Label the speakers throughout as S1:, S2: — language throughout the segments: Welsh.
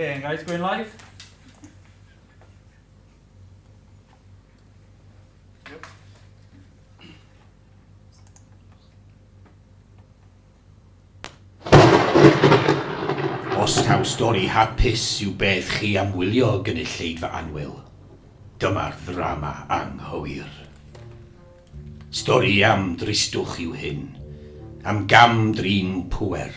S1: Okay, guys, going live. Yep.
S2: Os taw stori hapus yw beth chi am wylio gynulleidfa annwyl, dyma'r ddrama anghywir. Stori am dristwch yw hyn, am gam-drin pŵer,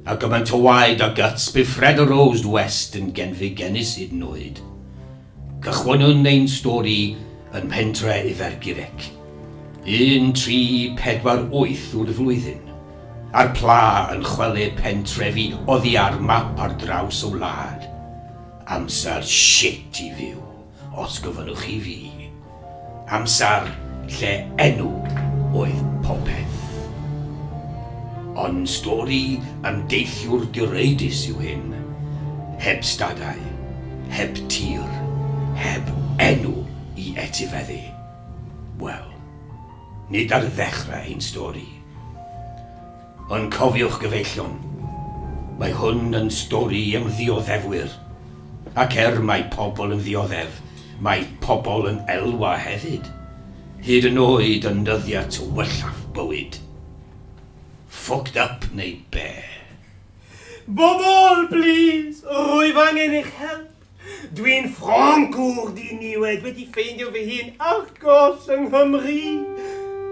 S2: a gymaint o waed a guts bu Fred a Rose West yn genfigennus hyd yn oed. Cychwynnwn ein stori yn mhentre Ifergirec, 1348 yw'r flwyddyn, a'r pla yn chwelu pentrefi oddi ar map ar draws y wlad. Amser shit i fyw. Os gofynnwch chi fi, amser lle enw oedd popeth. Ond stori am deithiwr direidus yw hyn, heb stadau, heb tir, heb enw i etifeddu. Wel, nid ar ddechrau ein stori. Ond cofiwch gyfeillion, mae hwn yn stori am ddioddefwyr, ac er mae pobl yn ddioddef, mae pobl yn elwa hefyd, hyd yn oed yn nyddiau tywyllaf bywyd. Fucked up neu be?
S3: Bobl, plîs, rwyf angen eich help. Dwi'n Ffrancwr diniwed wedi ffeindio fy hun ar goll yng Nghymru.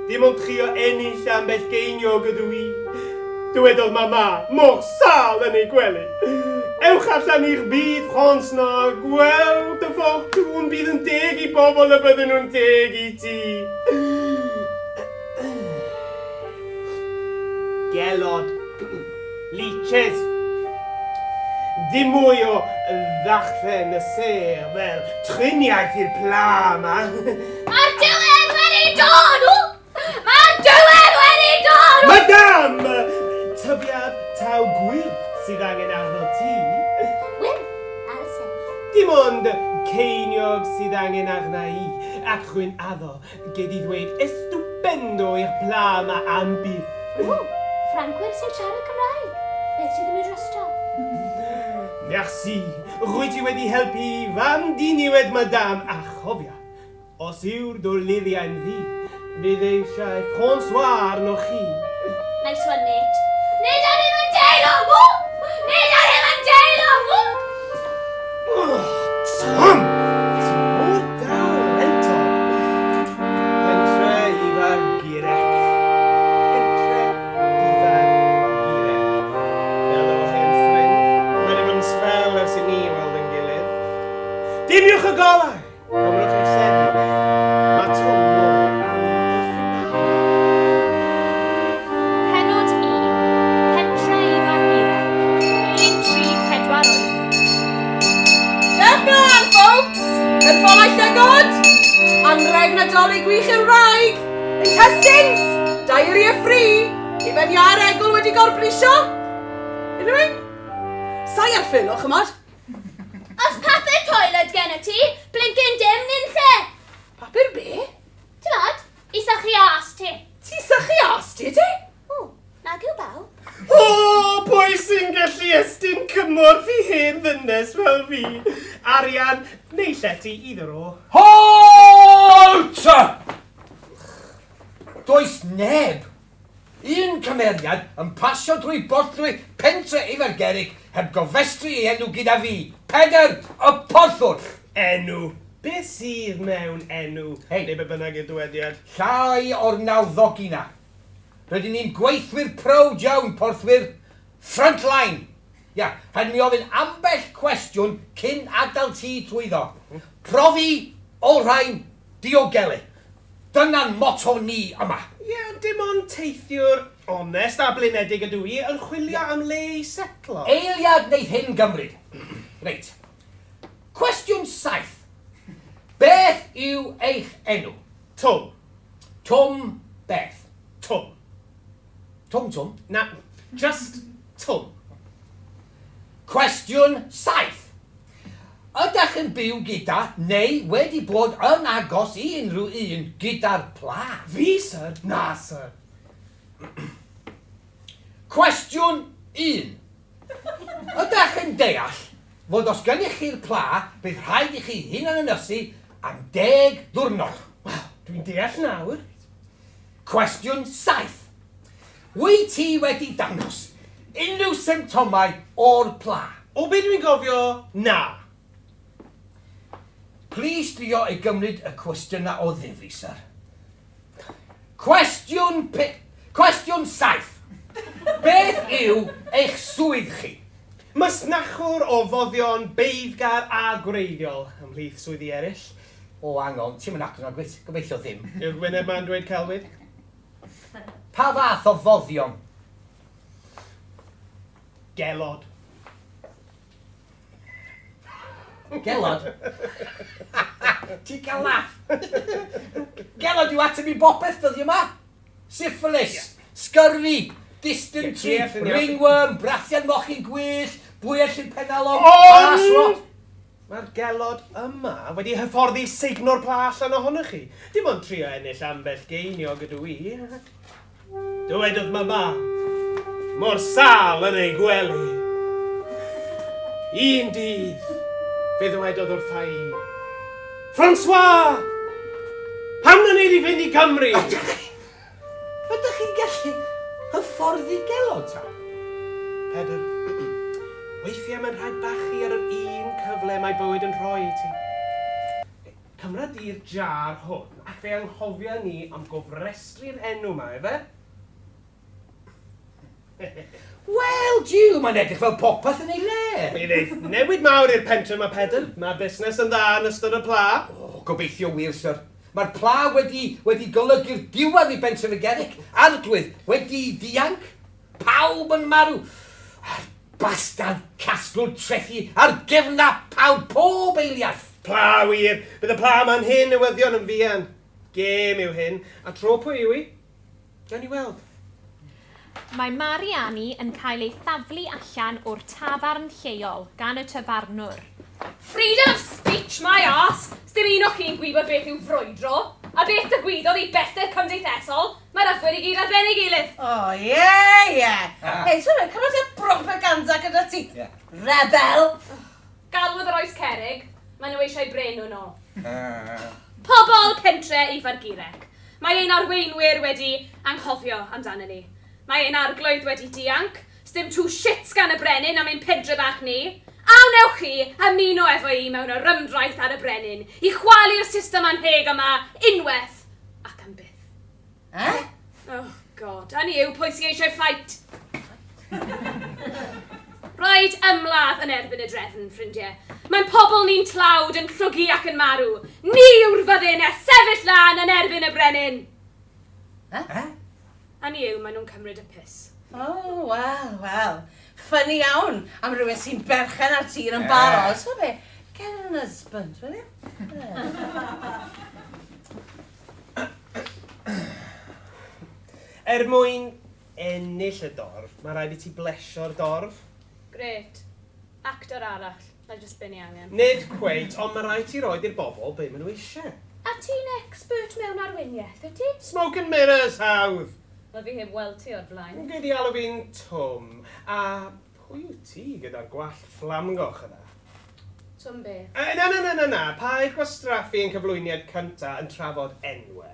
S3: Dim ond trio ennill ambell geiniog ydw i. Dywedodd mama, mor sâl yn ei gwely. Ewch allan i'r byd, Ffrans na, gweld y ffortiwn, bydd yn deg i bobl y bydden nhw'n deg i ti. Gelod. Leeches. Dim mwy o ddarllen y sêr fel triniaeth i'r pla yma.
S4: Mae'r diwedd wedi dod! Mae'r diwedd wedi dod!
S3: Madame! Tybiaf taw gwyrdd sydd angen arno ti.
S4: Wyrdd? Alison.
S3: Dim ond ceiniog sydd angen arna i, ac rwy'n addo Gei di ddweud estupendo i'r pla yma am byth.
S4: O, Ffrancwyr sy'n siarad Cymraeg. Beth sydd ddim i'w drosto?
S3: Merci. Rwyt ti wedi helpu fam diniwed madame, a chofia, os yw'r doluriau'n ddu, bydd eisiau François arnoch chi.
S4: Nice one, mate. Nid ar hyn yn deilwng! Nid ar hyn yn deilwng!
S3: Oh, Tom! Ti mor dalentog! Pentre Ifar Girec. Pentre Ifar Girec. Helo, hen ffrind. Mae wedi bod yn sbel ers i ni weld yn gilydd. Dimiwch y golau! Cymrwch eich seddi. Mae Twm nôl am y finale.
S4: Pennod 1, Pentre Ifan Guirec, 1348.
S5: Dewch mlaen, folks! Cynffonau llygod! Anrheg Nadolig gwych i'r wraig! Intestines! Diarrhea free! Hufen iâr egwl wedi gorbrisio? Unrhyw un? Sai ar ffyrlo, ch'mod?
S4: Os papur toiled gennyt ti, blincin dim nunlle!
S5: Papur be?
S4: T'mod, i sychu ars ti.
S5: Ti sychu ars ti, te?
S4: O, nag yw bawb.
S3: O, pwy sy'n gallu estyn cymorth i hen ddynes fel fi? Arian neu llety, either or.
S6: Halt! Does neb Un cymeriad yn pasio drwy borthwy pentre Ifergerrig heb gofrestru ei enw gyda fi, Pedr y Porthwr!
S3: Enw? Beth sydd mewn enw?
S6: Hei.
S3: Neu be bynnag yw'r dywediad.
S6: Llai o'r nawddogi 'na. Rydyn ni'n gweithwyr prowd iawn, porthwyr. Front line! Ia, rhaid i mi ofyn ambell cwestiwn cyn adael ti trwyddo. Profi, olrhain, diogelu. Dyna'n motto ni yma.
S3: Ie, ond dim ond teithiwr onest a blinedig ydw i, yn chwilio am le i setlo.
S6: Eiliad wneith hyn gymryd. Reit. Cwestiwn 7. Beth yw eich enw?
S3: Twm.
S6: Twm beth?
S3: Twm.
S6: Twm Twm?
S3: Na, just Twm.
S6: Cwestiwn 7. Ydach yn byw gyda neu wedi bod yn agos i unrhyw un gyda'r pla?
S3: Fi, syr? Na, syr.
S6: Cwestiwn 1. Ydach yn deall fod os gennych chi'r pla, bydd rhaid i chi hunan-ynysu am deg ddiwrnod.
S3: Wel, dwi'n deall nawr.
S6: Cwestiwn 7. Wyt ti wedi dangos unrhyw symptomau o'r pla?
S3: O be dwi'n gofio, na.
S6: Plîs drio i gymryd y cwestiynau o ddifri, syr. Cwestiwn pi... Cwestiwn 7. Beth yw eich swydd chi?
S3: Masnachwr o foddion beiddgar a gwreiddiol, ymhlith swyddi eraill.
S6: O, hang on, ti'm yn actor nagwyt? Gobeithio ddim.
S3: Yw'r wyneb 'ma'n dweud celwydd?
S6: Pa fath o foddion?
S3: Gelod.
S6: Gelod? Ti'n cael laff. Gelod yw ateb i bopeth dyddiau yma. Syphilis, yeah. scurvy, dysentery, yeah, ringworm, brathiad mochyn gwyllt, bwyell yn penalog,
S3: Ond! Mae'r gelod yma wedi hyfforddi sugno'r pla allan ohonoch chi. Dim ond trio ennill ambell geiniog ydw i. Dywedodd mama, mor sâl yn ei gwely. Un dydd, fe ddywedodd wrtha i, François! Pam na wnei di fynd i Gymru?
S6: Ydych chi'n gallu hyfforddi gelod ta?
S3: Pedr, weithiau mae'n rhaid bachu ar yr un cyfle mae bywyd yn rhoi i ti. Cymra di'r jar hwn ac fe anghofia ni am gofrestru'r enw 'ma, ife?
S6: Wel, jiw, mae'n edrych fel popeth yn ei le.
S3: Mi ddeith newid mawr i'r pentre 'ma, Pedr. Mae busnes yn dda yn ystod y pla.
S6: O, gobeithio wir, syr. Mae'r pla wedi, wedi golygu'r diwedd i bentref y Gerrig. Arglwydd, wedi dianc. Pawb yn marw. A'r bastard casglwr trethi ar gefna pawb pob eiliad.
S3: Pla wir! Bydd y pla 'ma'n hen newyddion yn fuan. Gêm yw hyn, a tro pwy yw hi? Gawn ni weld.
S4: Mae Mariani yn cael ei thaflu allan o'r tafarn lleol gan y tafarnwr. Freedom of speech my arse! Sdim un o chi'n gwybod beth yw frwydro, a beth dygwyddodd i bellter cymdeithesol, mae'r yfwyr i gyd ar ben ei gilydd.
S5: O ie ie! Hei, sori, cymaint o propaganda gyda ti! Rebel!
S4: Galwodd yr Oes Cerrig, maen nhw eisiau bren nhw nôl. Pobl pentre i Fargirec. Mae ein arweinwyr wedi anghofio amdanon ni. Mae ein arglwydd wedi dianc, sdim two shits gan y brenin am ein pentre bach ni. A wnewch chi ymuno efo i mewn orymdraith ar y brenin i chwalu'r system annheg yma unwaith ac am byth?
S5: Eh?
S4: Oh God, a ni yw pwy sy eisiau ffait. Rhaid ymladd yn erbyn y drefn, ffrindiau. Mae'n pobl ni'n tlawd, yn llwgu ac yn marw. Ni yw'r fyddin a sefyll lan yn erbyn y brenin.
S5: Eh?
S4: A ni yw, maen nhw'n cymryd y piss.
S5: Oh, wel, wel. Ffyni iawn am rhywun sy'n berchen ar tir yn barod. So be, get an husband, will you?
S3: Er mwyn ennill y dorf, mae rhaid i ti blesio'r dorf.
S4: Grêt. Actor arall. 'Na jyst be ni angen.
S3: Nid cweit, ond mae rhaid ti roid i'r bobl be maen nhw eisiau.
S4: A ti'n expert mewn arweiniaeth, wyt ti?
S3: Smoke and mirrors, hawdd!
S4: Wel, fi heb weld ti o'r blaen.
S3: Gei di alw fi'n Twm. A pwy wyt ti gyda'r gwallt fflamgoch yna?
S4: Twm beth?
S3: Na, na, na, na, na, paid gwastraffu ein cyflwyniad cynta yn trafod enwe.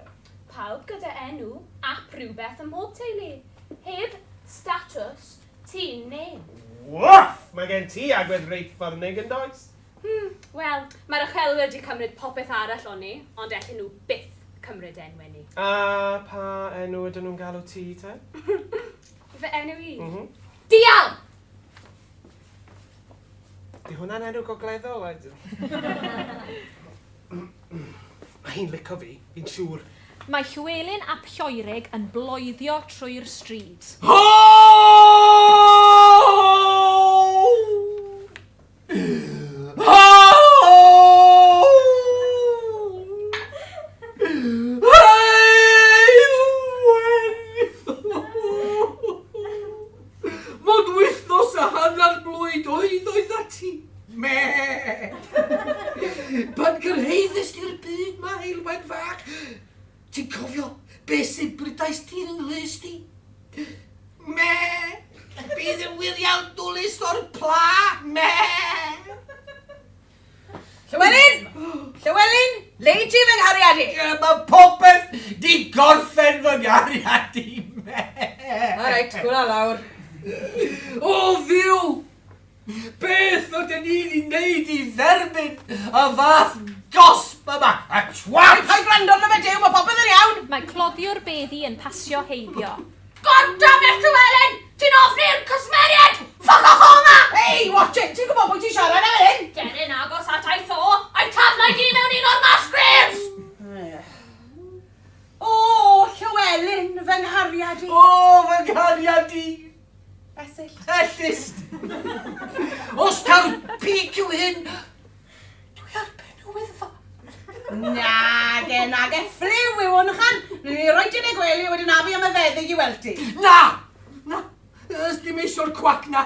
S4: Pawb gyda enw, ap rhywbeth ym mhob teulu. Heb statws, ti'n neb.
S3: Woof! Mae gen ti agwedd reit ffyrnig yn does?
S4: Hmm, wel, mae'r uchelwyr 'di cymryd popeth arall o'n ni, ond ellen nhw byth cymryd enwe ni.
S3: A pa enw ydyn nhw'n galw ti te?
S4: Fy enw i?
S3: M-hm.
S4: Dial!
S3: Di hwnna'n enw gogleddol? I Mae hi'n lico fi, fi'n siŵr.
S4: Mae Llywelyn ap Lloerig yn bloeddio trwy'r stryd.
S6: Ho! Mond wythnos a hanner blwydd oed oeddat ti. Me! Pan gyrhaeddist i'r byd 'ma, Heulwen fach, ti'n cofio be sibrydaist ti yn nghlust i? Me! Bydd yn wir iawn dwlus o'r pla! Me!
S5: Llywelyn! Llywelyn! Le i ti fy nghariad i?
S6: Ie, mae popeth di gorffen fy nghariad i, me.
S5: All right, cwla lawr.
S6: O, ddiw! Beth ydyn ni'n ei wneud i dderbyn y fath gosb yma? Y twat!
S5: Paid gwrando arno fe, Duw, mae popeth yn iawn!
S4: Mae cloddiwr beddi yn pasio heibio.
S5: God damn it, Llywelyn! Ti'n ofni'r cwsmeriaid! Fuck off o 'ma! Hey, watch it! Ti'n gwybod pwy ti'n siarad am hyn?
S4: Deryn agos at ei tho, a'i taflai di mewn un o'r mass graves!
S5: O, Llywelyn, fy nghariad i.
S6: O, fy nghariad i!
S5: Esyllt.
S6: Ellist! Os taw'r peak yw hyn, dwi ar ben y wyddfa.
S5: Nage, nage, ffliw yw hwn, chan. Nw'n ni roi ti yn y gwely a wedyn af i am y feddyg i weld ti.
S6: Na! Na! Ys dim eisiau'r cwac na,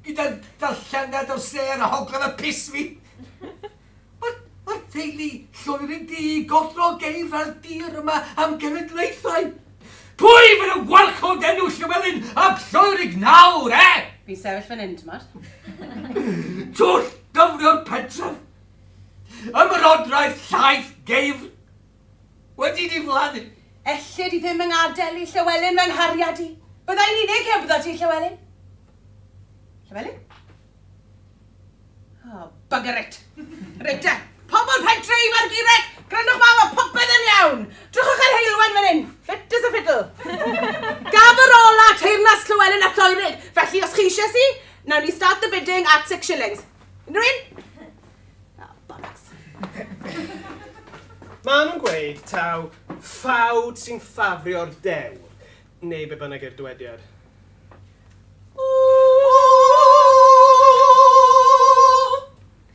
S6: gyda darlleniad o'r sêr a hoglaf y piss fi. Mae'r ma teulu llwyr yn di godro geifr ar dir yma am genedlaethau. Pwy fydd yn gwarchod enw Llywelyn ap Lloerig nawr, eh?
S5: Fi'n sefyll fan hyn, t'mod.
S6: Twll dyfrio'r pentref. Ymrodraeth llaeth geifr. Wedi diflannu.
S5: Elli di ddim 'y ngadael i, Llywelyn, fy nghariad i. Bydda i'n unig hebddo ti, Llywelyn. Llywelyn? Oh, bugger it. Reit te. Pobl pentre i Fargireg, gwrandwch ma, mae popeth yn iawn. Drychwch ar Heulwen fan hyn, fit as a fiddle. Gaf yr ola teyrnas Llywelyn a Lloerig. Felly, os chi eisiau si, nawn ni start the bidding at six shillings. Unrhyw un? Oh, bollocks.
S3: Maen nhw'n gweud taw ffawd sy'n ffafrio'r dewr, neu be bynnag yw'r dywediad.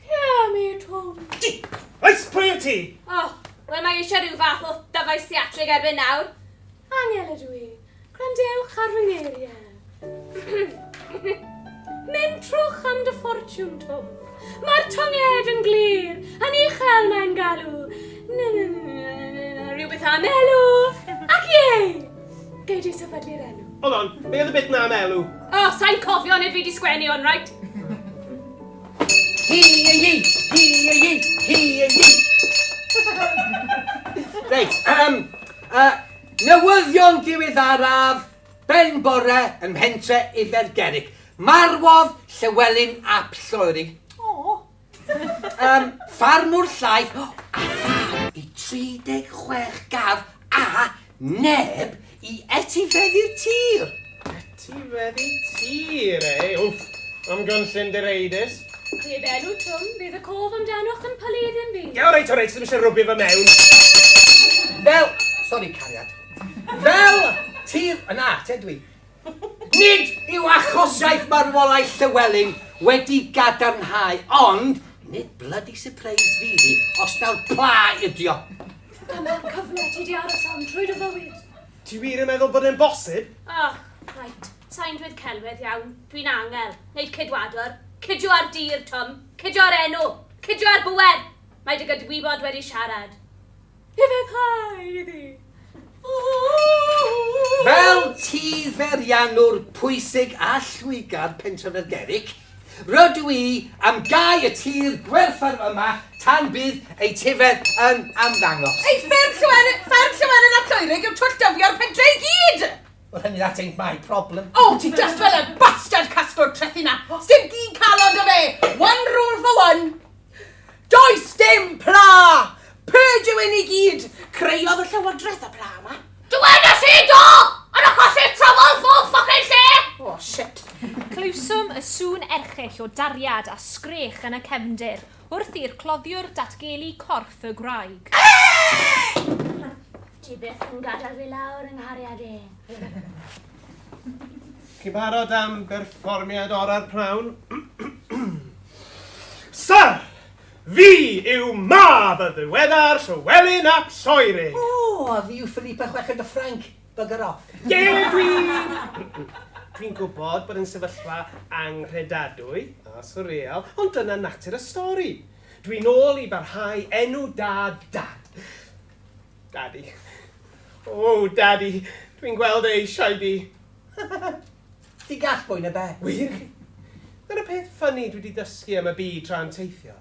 S4: Hear me, Twm.
S3: Oes, pwy yw ti?
S4: Oh, wel mae eisiau rhyw fath o ddyfais theatrig erbyn nawr. Angel ydw i. Gwrandewch ar fy ngeiriau. Mentrwch am dy ffortiwn, Twm. Mae'r tynged yn glir, yn uchel mae'n galw. Na, na, na, na, na, rhywbeth am elw. Ac ie, gei di sefydlu'r enw.
S3: Hold on, be oedd y bit na am elw?
S4: O, oh, sa'n cofio nid fi di sgwennu hwn, right?
S6: Hi y yi, hi y yi, hi y yi. Reit, um, newyddion diweddaraf ben bore ym mhentre Ifergerig. Marwodd Llywelyn ap Lloerig. O! Um, ffarmwr llaeth a thad i 36 gaf a neb i etifeddu'r tir.
S3: Etifeddu tir, eh? Wff, am gynllun direidus.
S4: Heb enw, Twm, bydd y cof amdanoch yn pylu ddim byd.
S3: Ie, oreit, oreit, ddim eisiau rwbio fe mewn.
S6: Fel... Sori, cariad. Fel tir... Na, te dwi. Nid yw achosiaeth marwolaeth Llywelyn wedi gadarnhau, ond nid bloody surprise fydd hi os daw'r pla ydi o.
S4: Dyma'r cyfle ti 'di aros am trwy dy fywyd.
S3: Ti wir yn meddwl bod e'n bosib?
S4: Oh, reit. Sa i'n dweud celwydd iawn. Dwi'n angel. Neu cydwadwr. Cydio ar dir, Twm. Cydio ar enw. Cydio ar bŵer. Mae dy gydwybod wedi siarad. Ufuddhau iddi.
S6: Fel tiferiannwr pwysig a llwygar Pentref Nergeric, rydw i am gau y tir gwerthfawr yma tan bydd etifedd yn ymddangos.
S5: Ei fferm Llywelyn, fferm Llywelyn ap Lloerig yw twll dyfio'r pentre i gyd!
S6: Well hynny, that ain't my problem.
S5: Oh, ti just fel y bastard casglwr trethi 'na! Sdim gig calon 'da fe! One rule for one! Does dim pla! Purge yw hyn i gyd! Creodd y llywodraeth y pla yma.
S4: Dywedais i do! Yn achosi trwbl phob ffycin lle!
S5: Oh, shit.
S4: Clywsom y sŵn erchyll o dariad a sgrech yn y cefndir wrth i'r cloddiwr datgelu corff y gwraig. Ti byth yn gadael fi lawr, yng nghariad i.
S3: Chi'n barod am berfformiad orau'r pnawn? Syr! Fi yw mab y ddiweddar Llywelyn ap Lloerig!
S6: O, a fi yw Philippa Chweched o Ffrainc. Bugger off.
S3: Ie, dwi'n... Dwi'n gwybod bod yn sefyllfa anghredadwy a swreal, ond dyna natur y stori. Dwi'n ôl i barhau enw da Dad. Daddy. O, Daddy, dwi'n gweld e eisiau di.
S6: Ti gall bwy na be?
S3: Wir chi? Dyna peth ffyni dwi wedi dysgu am y byd tra'n teithio.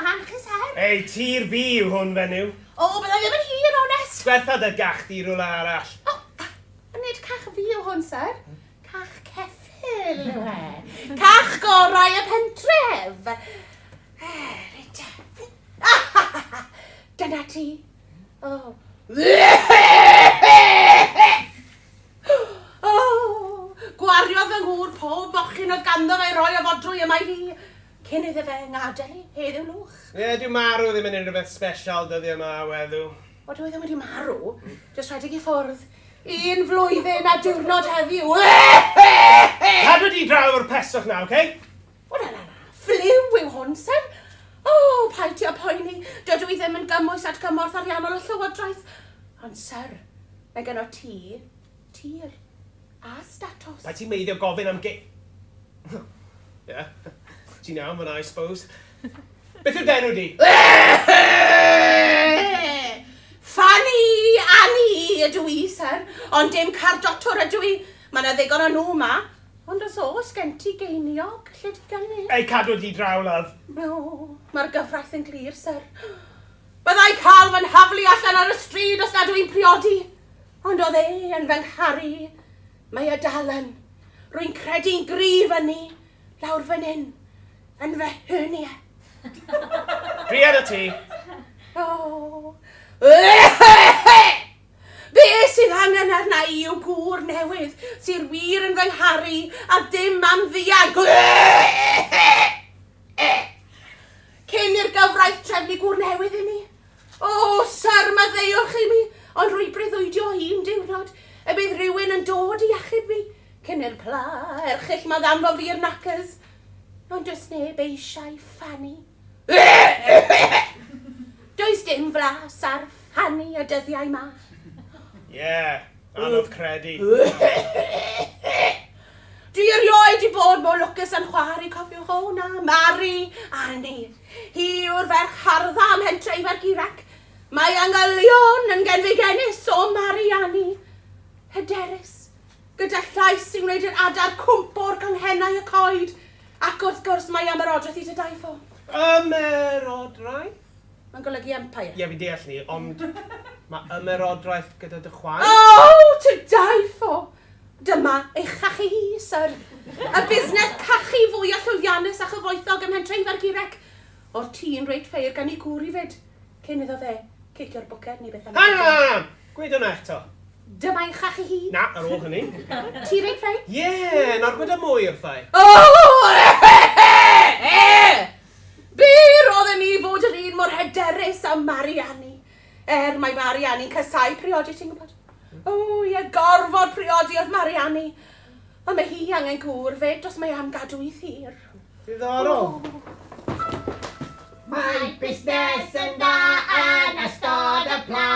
S3: Tir fi yw hwn, fenyw.
S1: O, bydda i ddim yn hir, onest.
S3: Gwertha dy gach di rywle arall.
S1: O, nid cach fi yw hwn, syr. Cach ceffyl yw e. Cach gorau y pentref. Reit te. Dyna ti. O. O, gwariodd fy ngŵr pob mochyn oedd ganddo fe i roi o fodrwy yma i fi, cyn iddo fe ngadael i heddiw lwch.
S3: Ie, dyw marw ddim yn unrhyw beth sbesial dyddiau yma, weddw.
S1: O, dyw e ddim wedi marw, jyst rhedeg i ffwrdd. Un flwyddyn a diwrnod heddiw.
S3: Cadw di draw o'r peswch na, oce?
S1: O, na, na, na. Ffliw yw hwn, syr. O, paid ti â poeni. Dydw i ddim yn gymwys at gymorth ariannol y llywodraeth. Ond, syr, mae gynno ti tir a statws.
S3: Paid ti'n meiddio gofyn am ge... Ie, ti'n iawn fan'na, I suppose. Beth yw d'enw di?
S1: Fanny Annie ydw i, syr, ond dim cardotwr ydw i. Mae 'na ddigon o nhw 'ma. Ond os oes gen ti geiniog, lle di gael e?
S3: Ei, cadw di draw, love.
S1: O, mae'r gyfraith yn glir, syr. Byddai cael fy nhaflu allan ar y stryd os nad wy'n priodi. Ond oedd e yn fy ngharu. Mae e dal yn. Rwy'n credu'n gryf yn ni, lawr fan hyn, yn fy hernia.
S3: Druan â ti.
S1: O. Be sydd angen arna i yw gŵr newydd sydd wir yn fy ngharu a dim am ddianc. Cyn i'r gyfraith trefnu gŵr newydd i mi. O, syr, maddeuwch i mi, ond rwy breuddwydio un diwrnod y bydd rhywun yn dod i achub fi cyn i'r pla erchyll 'ma ddanfon fi i'r knackers. Ond does neb eisiau Fanny. Does dim flas ar Fanny y dyddiau 'ma.
S3: Ie, anodd credu.
S1: Dwi erioed 'di bod mor lwcus â'n chwaer i, cofiwch, o na, Mari Annie. Hi yw'r ferch hardda ym mhentre Ifor Girac. Mae angylion yn genfigennus o Mari Annie. Hyderus, gyda llais sy'n gwneud i'r adar cwmpo o'r canghennau y coed, ac wrth gwrs mae ymerodraeth i Dydaifo.
S3: Ymerodraeth?
S1: Mae'n golygu empire.
S3: Ie, fi'n deall 'ny, ond mae ymerodraeth gyda dy chwaer?
S1: Oh, to die for! Dyma ei chachu hi, syr. Y busnes cachu fwya llwyddiannus a chyfoethog ym mhentre Ifor Gurec. O'r tŷ'n reit ffeir gan ei gŵr i fyd, cyn iddo fe cicio'r bwced neu beth bynnag.
S3: Hang on! Gweud hwnna eto.
S1: Dyma ei chachu hi.
S3: Na, ar ôl hynny.
S1: Ti reit ffein?
S3: Ie, nawr gweda mwy wrtha i.
S1: Oh! Be roedden ni fod yr un mor hyderus â Marianne. Er mae Marianne'n casáu priodi, ti'n gwybod. O, ie, gorfod priodi oedd Marianne. Ond mae hi angen gŵr 'fyd os mae am gadw i thir.
S3: Diddorol.
S7: Mae busnes yn dda yn ystod y pla,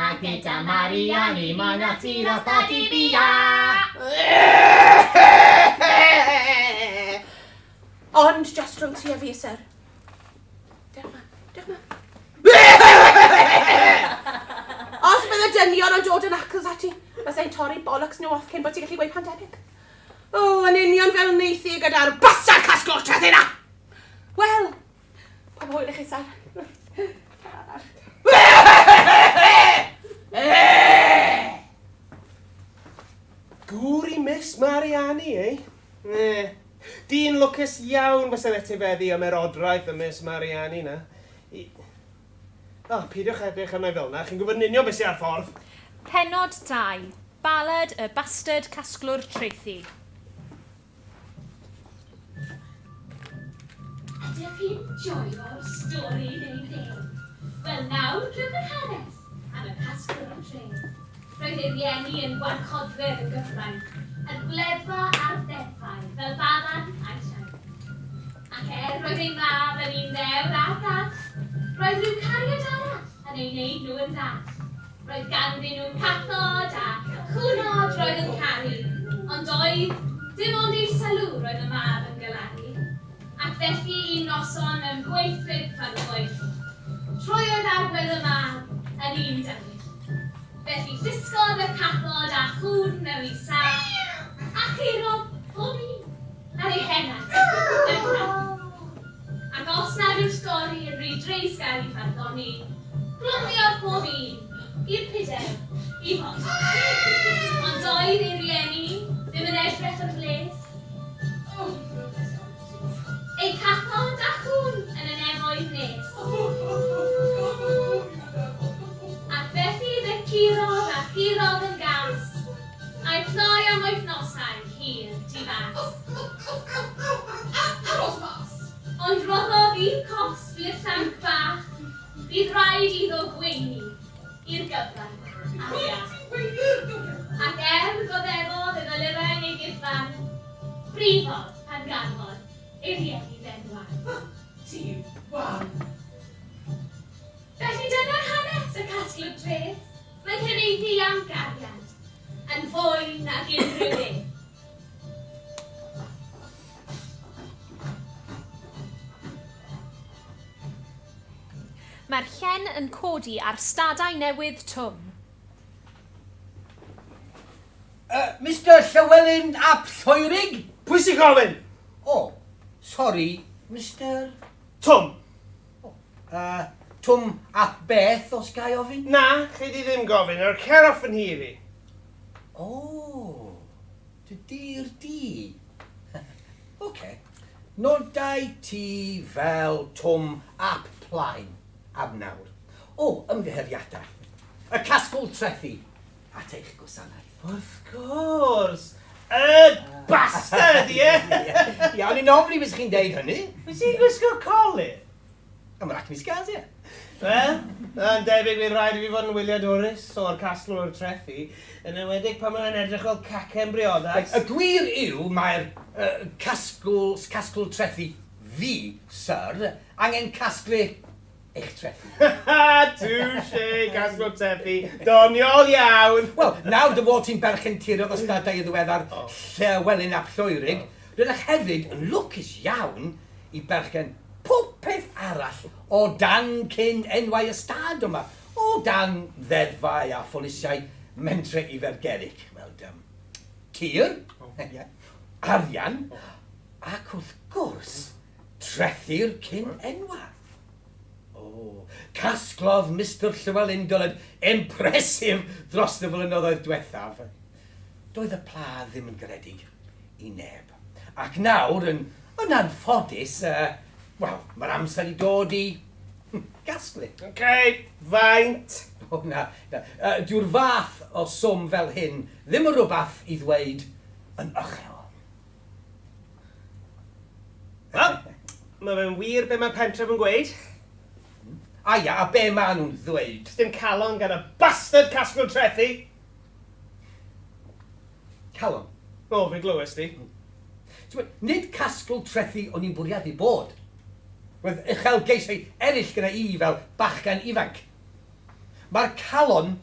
S7: a gyda Marianne mae 'na tir o stad i bia.
S1: Ond just rhwng ti a fi, sir. Diolch ma, diolch ma. Os bydde dynion yn dod yn acos ati, byddai'n torri bollocks nhw off cyn bod ti'n gallu gweud pandemic. O, oh, yn union fel wneith i gyda'r bastard casgloteth yna! Wel, pob hwyl i chi, sir.
S3: Gŵr i Miss Marianne, eh? Eh. Dyn lwcus iawn fysa'n etifeddu ymerodraeth y Miss Marianne 'na. I... O, peidiwch edrych arna i fel 'na, chi'n gwybod yn union beth sy ar ffordd.
S4: Pennod 2, Balad y Bastard Casglwr Traethu. Ydych chi'n joio'r stori neu ddim? Wel nawr clywch yr hanes am y casglwr treth. Roedd ei rieni yn warchodwyr y gyfraith, yn gwledfa ar ddeddfau fel Balan a'i llai. Ac er roedd ei mab yn un ddewr a dall, roedd rhyw cariad arall yn ei wneud nhw yn ddall. Roedd ganddyn nhw cathod a chwnod roedd yn caru, ond oedd dim ond eu sylw roedd y mab yn galaru. Ac felly un noson mewn gweithred fyrbwyll, troiodd agwedd y mab yn un dywyll. Felly llusgodd y cathod a chŵn mewn i sach, a churodd pob un ar ei henach yn rhaff. Ac os nad yw'r stori yn rhy dreisgar i farddoniaeth, ohoni, Plymiodd pob un i'r pudew i fod. Ond doedd ei rieni ddim yn edrych yn bles. Eu cathod a chŵn yn y nefoedd nes. Ac felly fe curodd a churodd yn gas, a'i chnoi am wythnosau hir tu fas. Ond rhoddodd un cosb i'r llanc bach, Bydd rhaid iddo gweini i'r gyfraith afiach. Ac er goddefodd ef y lirain ei guddfan, brifodd pan ganfod ei rieni fe'n wan.
S1: Ti'n wan.
S4: Felly dyna'r hanes, y casglwr treth. Mae'n hiraethu am gariad, yn fwy nag unrhyw beth.
S8: Mae'r llen yn codi ar stadau newydd Twm.
S6: Mister Llywelyn ap Lloerig?
S3: Pwy sy'n gofyn?
S6: O, sori, Mister...
S3: Twm.
S6: O, Twm ap beth, os ga i ofyn?
S3: Na, chei di ddim gofyn, nawr cer off fy nhir i.
S6: O, dy dir di. Oce. Nodau ti fel Twm ap Plaen am nawr. O, ymddiheuriadau. Y casgl trethi at eich gwasanaeth.
S3: Wrth gwrs! Y bastard, ie!
S6: Ie, o'n i'n ofni fysa chi'n deud hynny.
S3: Wyt ti'n gwisgo colur?
S6: Am yr acne scars, ie.
S3: Wel, yn debyg bydd rhaid i fi fod yn wyliadwrus o'r casglwr trethi, yn enwedig pan mae'n edrych fel cacen briodas.
S6: Y gwir yw mae'r uh, casgl, casglwr trethi fi, syr, angen casglu eich trethi.
S3: Touché, casglwr trethi, doniol iawn!
S6: Wel, nawr dy fod ti'n berchen tiroedd o stadau y ddiweddar oh. Llywelyn ap Lloerig, oh. Rydych hefyd yn lwcus iawn i berchen popeth arall o dan cyn enwau ystâd yma, o dan ddeddfau a pholisïau Mentre Ifergeric, wel, dim tir, ie, arian, ac wrth gwrs, trethi'r cyn enwau. O, casglodd Mister Llywelyn dyled impressive dros y flynyddoedd diwethaf. Doedd y pla ddim yn garedig i neb. Ac nawr, yn, yn anffodus, uh, wel, mae'r amser i dod i gasglu.
S3: OK, faint?
S6: O, na, na. Uh, dyw'r fath o swm fel hyn ddim yn rhywbeth i ddweud yn uchel.
S3: Wel, mae fe'n wir be mae'r pentref yn gweud.
S6: A ia, a be maen nhw'n ddweud?
S3: Dim calon gan y bastard casglwr trethi!
S6: Calon.
S3: O, fe glywes di.
S6: T'mod, nid casgl trethi o'n i'n bwriadu bod. Roedd uchelgeisiau eraill gyda i fel bachgen ifanc. Mae'r calon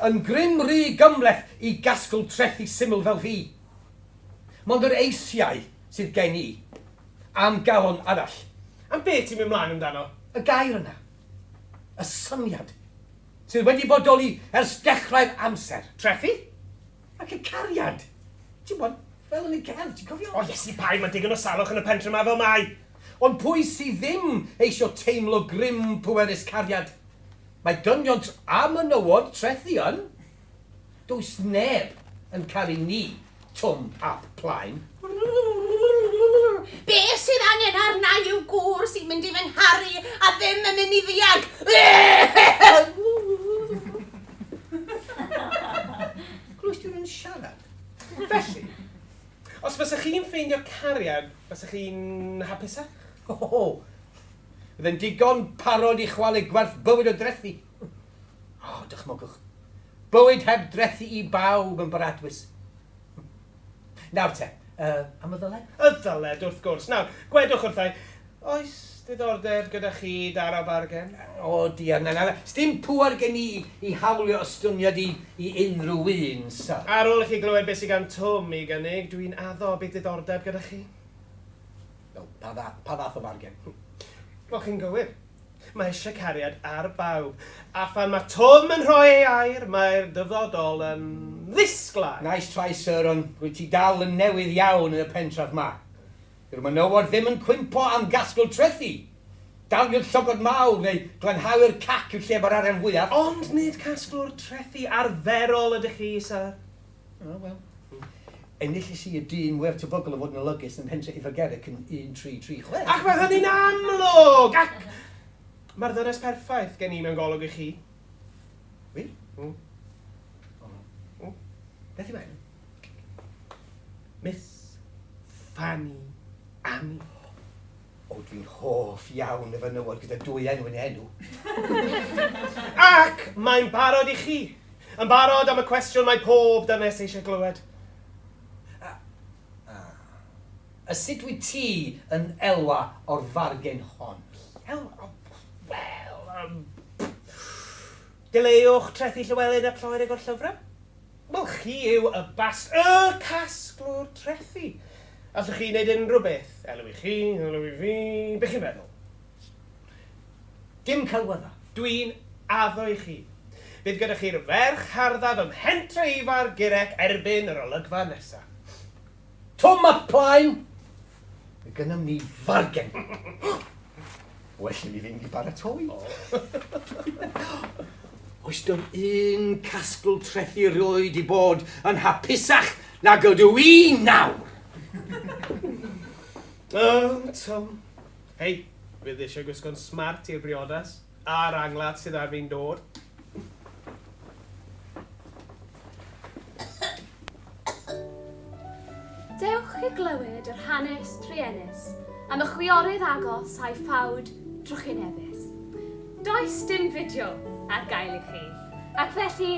S6: yn grym rhy gymhleth i gasgl trethi syml fel fi. Mond yr eisiau sydd gen i. Am galon arall.
S3: Am be ti'n mynd mlaen amdano?
S6: Y gair yna. Y syniad. Sydd wedi bodoli ers dechrau'r amser.
S3: Trethi?
S6: Ac y cariad. Ti'n gwybod, fel yn y gerdd, ti'n cofio?
S3: O Iesu paid, mae digon o salwch yn y pentre 'ma fel mae.
S6: Ond pwy sydd ddim eisio teimlo grym pwerus cariad? Mae dynion a menywod trethi yn. Does neb yn caru ni, Twm ap Plaen.
S1: Be sydd angen arna i yw gŵr sy'n mynd i fy ngharu a ddim yn mynd i ddianc.
S6: Glywais di rhywun yn siarad?
S3: Felly, os fysech chi'n ffeindio cariad, fysech chi'n hapusach?
S6: O, fydde'n digon parod i chwalu gwerth bywyd o drethi. O, dychmygwch. Bywyd heb drethi i bawb yn baradwys. Nawr te, uh, am y ddyled?
S3: Y ddyled, wrth gwrs. Nawr, gwedwch wrtha i, oes diddordeb gyda chi daro bargen?
S6: O, diar, na, na, na. Sdim pŵer gen i i hawlio ostyngiad i, i unrhyw un, syr.
S3: Ar ôl i chi glywed beth sydd gan Twm i gynnig, dwi'n addo bydd diddordeb gyda chi.
S6: Wel, pa, dda, pa fath o fargen?
S3: Wel, chi'n gywir. Mae eisiau cariad ar bawb. A phan mae Twm yn rhoi ei air, mae'r dyfodol yn ddisglair.
S6: Nice try, sir, ond rwyt ti dal yn newydd iawn yn y pentref 'ma. Dyw'r menywod ddim yn cwympo am gasglu trethi. Dalio'r llygod mawr neu glanhau'r cac yw lle mae'r arian fwyaf.
S3: Ond nid casglwr trethi arferol ydych chi, syr.
S6: O, wel. Enilles i y dyn mwyaf tebygol o fod yn olygus ym mhentre Ifagerric yn 1336.
S3: Ac mae hynny'n amlwg! Ac mae'r ddynes perffaith gen i mewn golwg i chi.
S6: Wir?
S3: Mm.
S6: O. Mm. Beth yw enw?
S3: Miss Fanny Annie.
S6: O, dwi'n hoff iawn y fenywod gyda dwy enw yn ei enw.
S3: Ac mae'n barod i chi. Yn barod am y cwestiwn mae pob dynes eisiau glywed.
S6: A, a, a sut wyt ti yn elwa o'r fargen hon?
S3: Elwa? Wel, um, dileuwch trethi Llywelyn a Ploereg o'r llyfrau. Wel, chi yw y bas... y casglwr trethi. Allwch chi wneud unrhyw beth. Elw i chi, elw i fi. Be chi'n feddwl?
S6: Dim celwydda.
S3: Dwi'n addo i chi. Bydd gyda chi'r ferch harddaf ym Mhentre Ifar Gurec erbyn yr olygfa nesa.
S6: Twm ap Plaen! Mae gynnom ni fargen. Well i mi fynd i baratoi. Oes dim un casgl trethi erioed i bod yn hapusach nag ydw i nawr!
S3: O, Twm. Hei, fydd eisiau gwisgo'n smart i'r briodas a'r angladd sydd ar fin dod.
S4: Dewch i glywed yr hanes truenus am y chwiorydd agos a'i ffawd trychinebus. Does dim fideo ar gael i chi, ac felly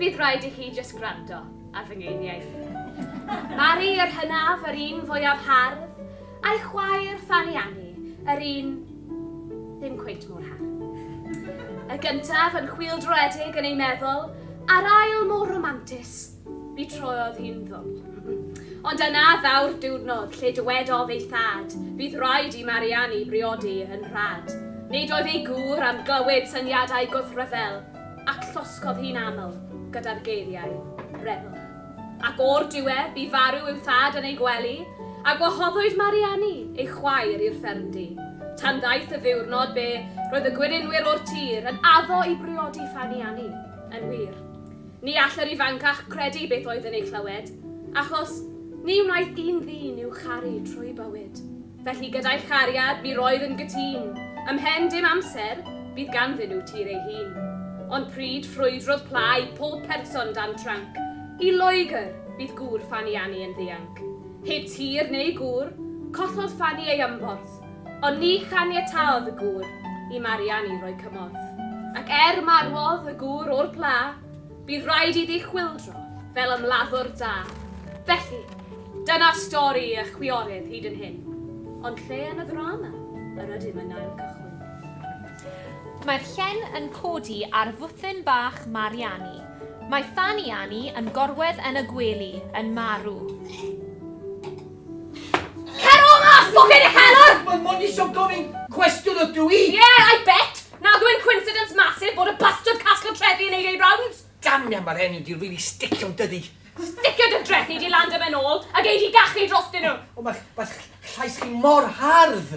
S4: bydd rhaid i chi jyst gwrando ar fy ngeiriau. Mari yr hynaf, yr un fwyaf hardd, a'i chwaer Fanny Annie, yr un ddim cweit mor hardd. Y gyntaf yn chwyldroedig yn ei meddwl, a'r ail mor romantus, mi troiodd hi'n ddwl. Ond yna ddaw'r diwrnod lle dywedodd ei thad, bydd rhaid i Marianne briodi yn rhad. Nid oedd ei gŵr am glywed syniadau gwrthryfel, ac llosgodd hi'n aml gyda'r geiriau rebel. Ac o'r diwedd, bu farw i'w thad yn ei gwely, a gwahoddwyd Mariani, ei chwaer, i'r ffermdy. Tan ddaeth y ddiwrnod be roedd y gwerinwyr o'r tir yn addo i briodi Fanny Annie, yn wir. Ni all yr ifancach credu beth oedd yn ei chlywed, achos ni wnaeth un ddyn i'w charu trwy bywyd. Felly gyda'i chariad mi roedd yn gytûn. Ymhen dim amser, bydd ganddyn nhw tir ei hun. Ond pryd ffrwydrodd pla i pob person dan tranc, i Loegr bydd gŵr Fanny Annie yn ddianc. Heb tir neu gŵr, collodd Fanny ei ymborth, ond ni chaniataodd y gŵr i Mari Annie roi cymorth. Ac er marwodd y gŵr o'r pla, Bydd rhaid iddi chwyldro fel ymladdwr da. Felly, dyna stori y chwiorydd hyd yn hyn. Ond lle yn y ddrama yr ydym yn ail cychwyn?
S8: Mae'r llen yn codi ar fwthyn bach Mariani. Mae Fanny Annie yn gorwedd yn y gwely, yn marw.
S4: Cer o 'ma, ffwcin uchelwr!
S6: Mae mond isio gofyn cwestiwn ydw i!
S4: Yeah, I bet! Nag yw'n coincidence massive bod y bastard casglu trefi yn neud ei rounds?
S6: Damia, mae'r enw di rili sticio yn dydi?
S4: Sticio dy drethi di lan dy ben ôl a gei di gachu drostyn nhw!
S6: O, mae ma llais chi mor hardd!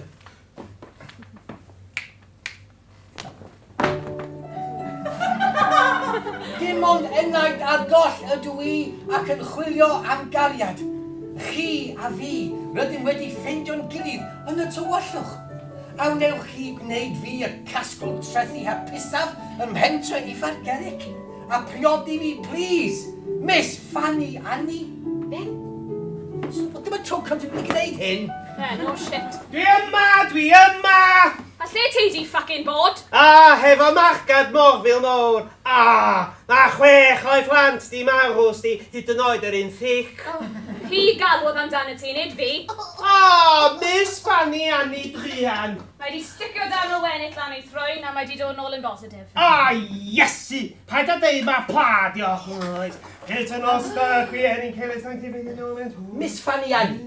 S6: Dim ond enaid ar goll ydw i ac yn chwilio am gariad. Chi a fi, rydym wedi ffeindio'n gilydd yn y tywyllwch. A wnewch chi gwneud fi y casglwr trethi hapusaf ym mhentre Ifar Geric? A priodi fi, plîs, Miss Fanny Annie?
S4: Beth?
S6: Dim y tro cyntaf i mi gwneud hyn.
S4: Yeah, no shit.
S3: Dwi yma! Dwi yma!
S4: A lle ti di fucking bod?
S3: A, hefo machgad morfil mowr. A, ma chwech o'i phlant di marw sti, hyd yn oed yr un thic.
S4: Oh, hi galwodd amdano ti, nid fi.
S3: O, Miss Fanny Annie druan.
S4: Mae di sticio darn o wenith lan ei thrwyn a mae di dod nôl yn bositif.
S3: A, Iesu! Paid â deud ma pla di o. Oes. Paternoster, quieni, celes, sanctified,
S6: Miss Fanny Annie.